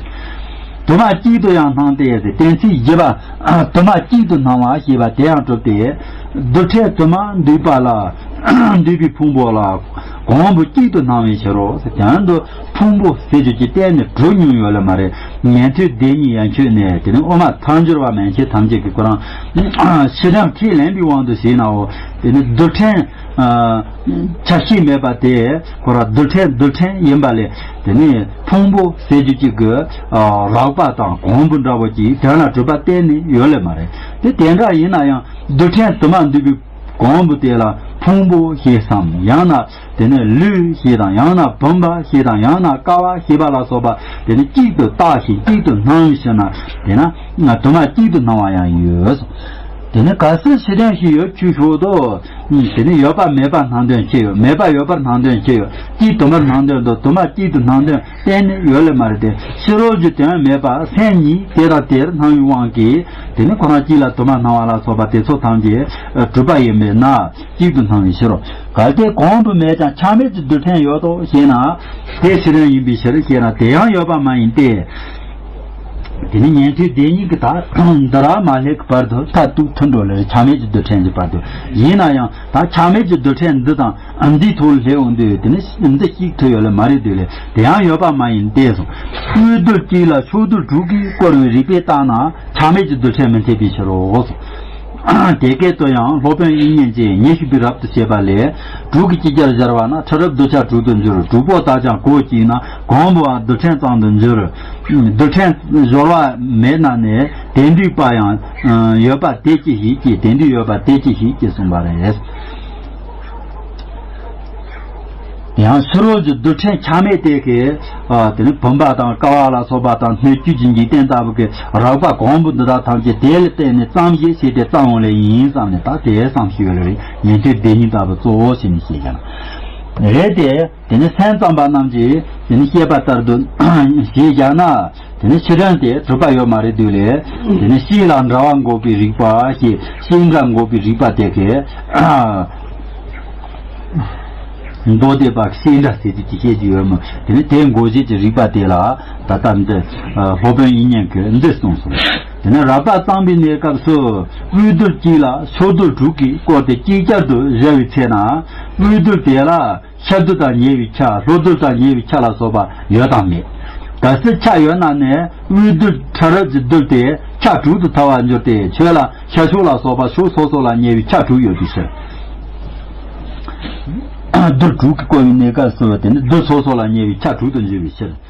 དུ་མ་གཅིག་ཏུ་ཡང་སྣང་སྟེ་ཟེར་གཏན་ཚིགས་བཞི་པ། དུ་མ་གཅིག་ཏུ་སྣང་བ་ཞེས་པ་དེ་ཡང་གྲུབ་སྟེ། རྡུལ་ཕྲན་དུ་མ་འདུས་པ་ལ། འདུས་པའི་ཕུང་པོ་ལ་གོང་བུ་གཅིག་ཏུ་སྣང་བའི་ཕྱིར་རོ། དོན་དུ་ཕུང་པོ་ཟེར་རྒྱུ་ཅིག་གཏན་ནས་གྲུབ་མྱོང་ཡོད་ལེ་མ་རེད། ཉན་ཐོས་སྡེ་གཉིས་ཡན་ཆོད་ནས་དེ་ནི་དབུ་མ་ཐལ་འགྱུར་བ་མན་ཆད་ཐམས་ཅད་ཀྱིས་ཁོ་རང་ཕྱི་དོན་ཁས་ལེན་པའི་དབང་དུ་བྱས་ནའོ། དེ་ནི་རྡུལ་ཕྲན། ཆ་ཤས་མེད་པ་དེ་ཁོ་རང་རྡུལ་ཕྲན་རྡུལ་ཕྲན་ཡིན་པ་ལས་དེ་ནི་ཕུང་པོ་ཟེར་རྒྱུ་ཅིག་གི་རགས་པ་དང་གོང་བུ་འདྲ་བོ་ཅིག་དོན་ལ་གྲུབ་པ་གཏན་ནས་ཡོད་ལེ་མ་རེད། དེ་དེ་འདྲ་ཡིན་ན་ཡང་རྡུལ་ཕྲན་དུ་མ་འདུས་པའི་གོང་བུ་དེ་ལ་ཕུང་པོ་ཞེས་སམ། ཡང་ན་དེ་ནི་ལུས་ཞེས་དང་། ཡང་ན་བུམ་པ་ཞེས་དང་། ཡང་ན་ཀ་བ་ཞེས་པ་ལ་སོགས་པ་དེ་ནི་གཅིག་ཏུ་བཏགས་ཤིང་གཅིག་ཏུ་སྣང་ཞེ་ན། དེ་ན་དུ་མ་གཅིག་ཏུ་སྣང་བ་ཡང་ཡོད། དེ་ནི་གལ་སྲིད་ཕྱི་དོན་ཞིག་ཡོད་ཚུལ་ཞོག་དོ། དེ་ནི་ཡོད་པ་མེད་པ་སྣང་དོན་ཅི་ཡོད། མེད་པ་ཡོད་པར་སྣང་དོན་ཅི་ཡོད། གཅིག་དུ་མར་སྣང་དོན་དུ་དུ་མ་གཅིག་ཏུ་སྣང་དོན་གཏན་ནས་ཡོད་ལེ་མ་རེད་དེ། ཕྱི་རོལ་གྱི་དོན་མེད་པ་སེམས་ཉིད་དེ་དང་དེར་སྣང་བའི་དབང་གིས་དེ་ནི་ཁོ་རང་གཅིག་ལ་དུ་མ་སྣང་བ་ལ་སོགས་པ་དེ་ཚོ་ཐམས་ཅད་གྲུབ་པ་ཡིན་པས་ན་གཅིག་ཏུ་སྣང་བའི་ཕྱིར་རོ། གལ་ཏེ་གོང་དུ་མེད་ཀྱང་ཆ་མེད་ཀྱི་རྡུལ་ཕྲན་ཡོད་དོ་ཞེ་ན། དེ་ཕྱི་དོན་ཡིན་པའི་ཕྱིར་ཞེ་ན་དེ་ཡང་ཡོད་པ་མ་ཡིན་ཏེ། དེ་ནི་ཉན་ཐོས་སྡེ་གཉིས་ཀྱི་ད་འདི་ར་མ་སླེབས་ཀྱི་བར་དུ་མཐར་ཐུག་ཐུག་འགྲོ་ལེ་ཆ་མེད་ཀྱི་རྡུལ་ཕྲན་གྱི་བར་དུ། ཡིན་ན་ཡང་ད་ཆ་མེད་ཀྱི་རྡུལ་ཕྲན་འདི་དང་འདིའི་ཐོག་སླེབས་འོང་དུས་དེ་ནི་འདི་གཅིག་ཐུག་ཡོད་ལེ་མ་རེད་དུས་ལེ། དེ་ཡང་ཡོད་པ་མ་ཡིན་ཏེ་གསུངས། དབུས་རྡུལ་གཅིག་ལ་ཕྱོགས་རྡུལ་དྲུག་གིས་བསྐོར་བའི་རིགས་པས་བརྟགས་ན་ཆ་མེད་ཀྱི་རྡུལ་ཕྲན་མི་འཐད་པའི་ཕྱིར་རོ། དེ་སྐད་དུ་ཡང་སློབ་དཔོན་དབྱིག་གཉེན་གྱིས་ཉེར་གཅིག་པའི་རབ་ཏུ་བྱེད་པ་ལས། དྲུག་གི་ཅིག་ཅར་སྦྱར་བ་ན། ཕྲ་རབ་རྡུལ་ཆགས་དྲུག་ཏུ་འགྱུར། དྲུག་པོ་དག་ཀྱང་གོ་གཅིག་ན། གོང་བུའམ་རྡུལ་ཕྲན་ཙམ་དུ་འགྱུར། རྡུལ་ཕྲན་སྦྱོར་བ་མེད་ན་ནི། དེ་འདུས་པ་ཡང་ཡོད་པ་དེ་ཅི་ཞིག་ཅེས། དེ་འདུས་ཡོད་པ་དེ་ཅི་ཞིག་ཅེས་གསུངས་པ་རེད། ཡང་ཕྱི་རོལ་གྱི་རྡུལ་ཕྲན་ཆ་མེད་དེ་གའི། ཨ། དེ་ནི་བུམ་པ་དང་ཀ་བ་ལ་སོགས་པ་དང་སྣོད་བཅུད་ཀྱི་འཇིག་རྟེན་ལྟ་བུ་གི་རགས་པ་གང་པོ་འདི་དག་ཐམས་ཅད་དེ་ལ་བརྟེན་ནས་ཙམ་ཞིག་ཞེས་ཏེ་ཙམ་འོང་ལེ་ཡིན་བསམ་ནས། ད་དེ་ཙམ་ཞིག་ཡོད་ལེ་ཉན་ཐོས་སྡེ་གཉིས་ལྟ་བུ་གཙོ་བོ་ཞེས་ནས་བཤད་ཀྱང་རེད་དེ། དེ་ནི་སེམས་ཙམ་པ་རྣམས་ཀྱིས་དེ་ནི་བཤད་པ་ལྟར་དུ་ཞེས་བྱ་ན། དེ་ནི་ཕྱི་དོན་དེ་གྲུབ་པ་ཡོད་མ་རེད་འདུག་ལས། དེ་ནི་གཤིས་ལ་འདྲ་བ་འགོག་པའི་རིགས་པ་ཞེས། གཤིས་འདྲ་འགོག་པའི་རིགས་པ་དེ་གའི། མདོ་སྡེ་པ་གཤིས་འདྲ་ཟེར་དུས་ཀྱི་བཤད་ཀྱི་ཡོད་མོད། དེ་ནི་དེ་འགོག་བྱེད་ཀྱི་རིགས་པ་དེ་ལ་ད་ལྟ་འདི་སློབ་དཔོན་དབྱིག་གཉེན་གྱིས་འདི་གསུངས་སོ། དེ་ནི་རགས་པ་གཙང་པའི་གནས་སྐབས་སུ། དབུས་རྡུལ་གཅིག་ལ་ཕྱོགས་རྡུལ་དྲུག་གིས་བསྐོར་ཏེ་ཅིག་ཅར་དུ་སྦྱར་བའི་ཚེ་ན། དབུས་རྡུལ་དེ་ལ་ཤར་རྡུལ་དང་ཉེ་བའི་ཆ། ལྷོ་རྡུལ་དང་ཉེ་བའི་ཆ་ལ་སོགས་པ་ཡོད་དམ་མེད། གལ་སྲིད་ཆ་ཡོད་ན་ནི། དབུས་རྡུལ་ཕྲ་རབ་ཀྱི་རྡུལ་དེ་ཆ་དྲུག་ཏུ་ཐལ་བར་འགྱུར་ཏེ། ཁྱོད་ལ་ཤར་ཕྱོགས་ལ་སོགས་པ་ཕྱོགས་སོ་སོ་ལ་ཉེ་བའི་ཆ་དྲུག་ཡོད་པའི་ཕྱིར། རྡུལ་དྲུག་གིས་བསྐོར་བའི་གནས་སྐབས་སུ། དེ་ནི་རྡུལ་སོ་སོ་ལ་ཉེ་བའི་ཆ་དྲུག་ཏུ་འགྱུར་བའི་ཕྱིར།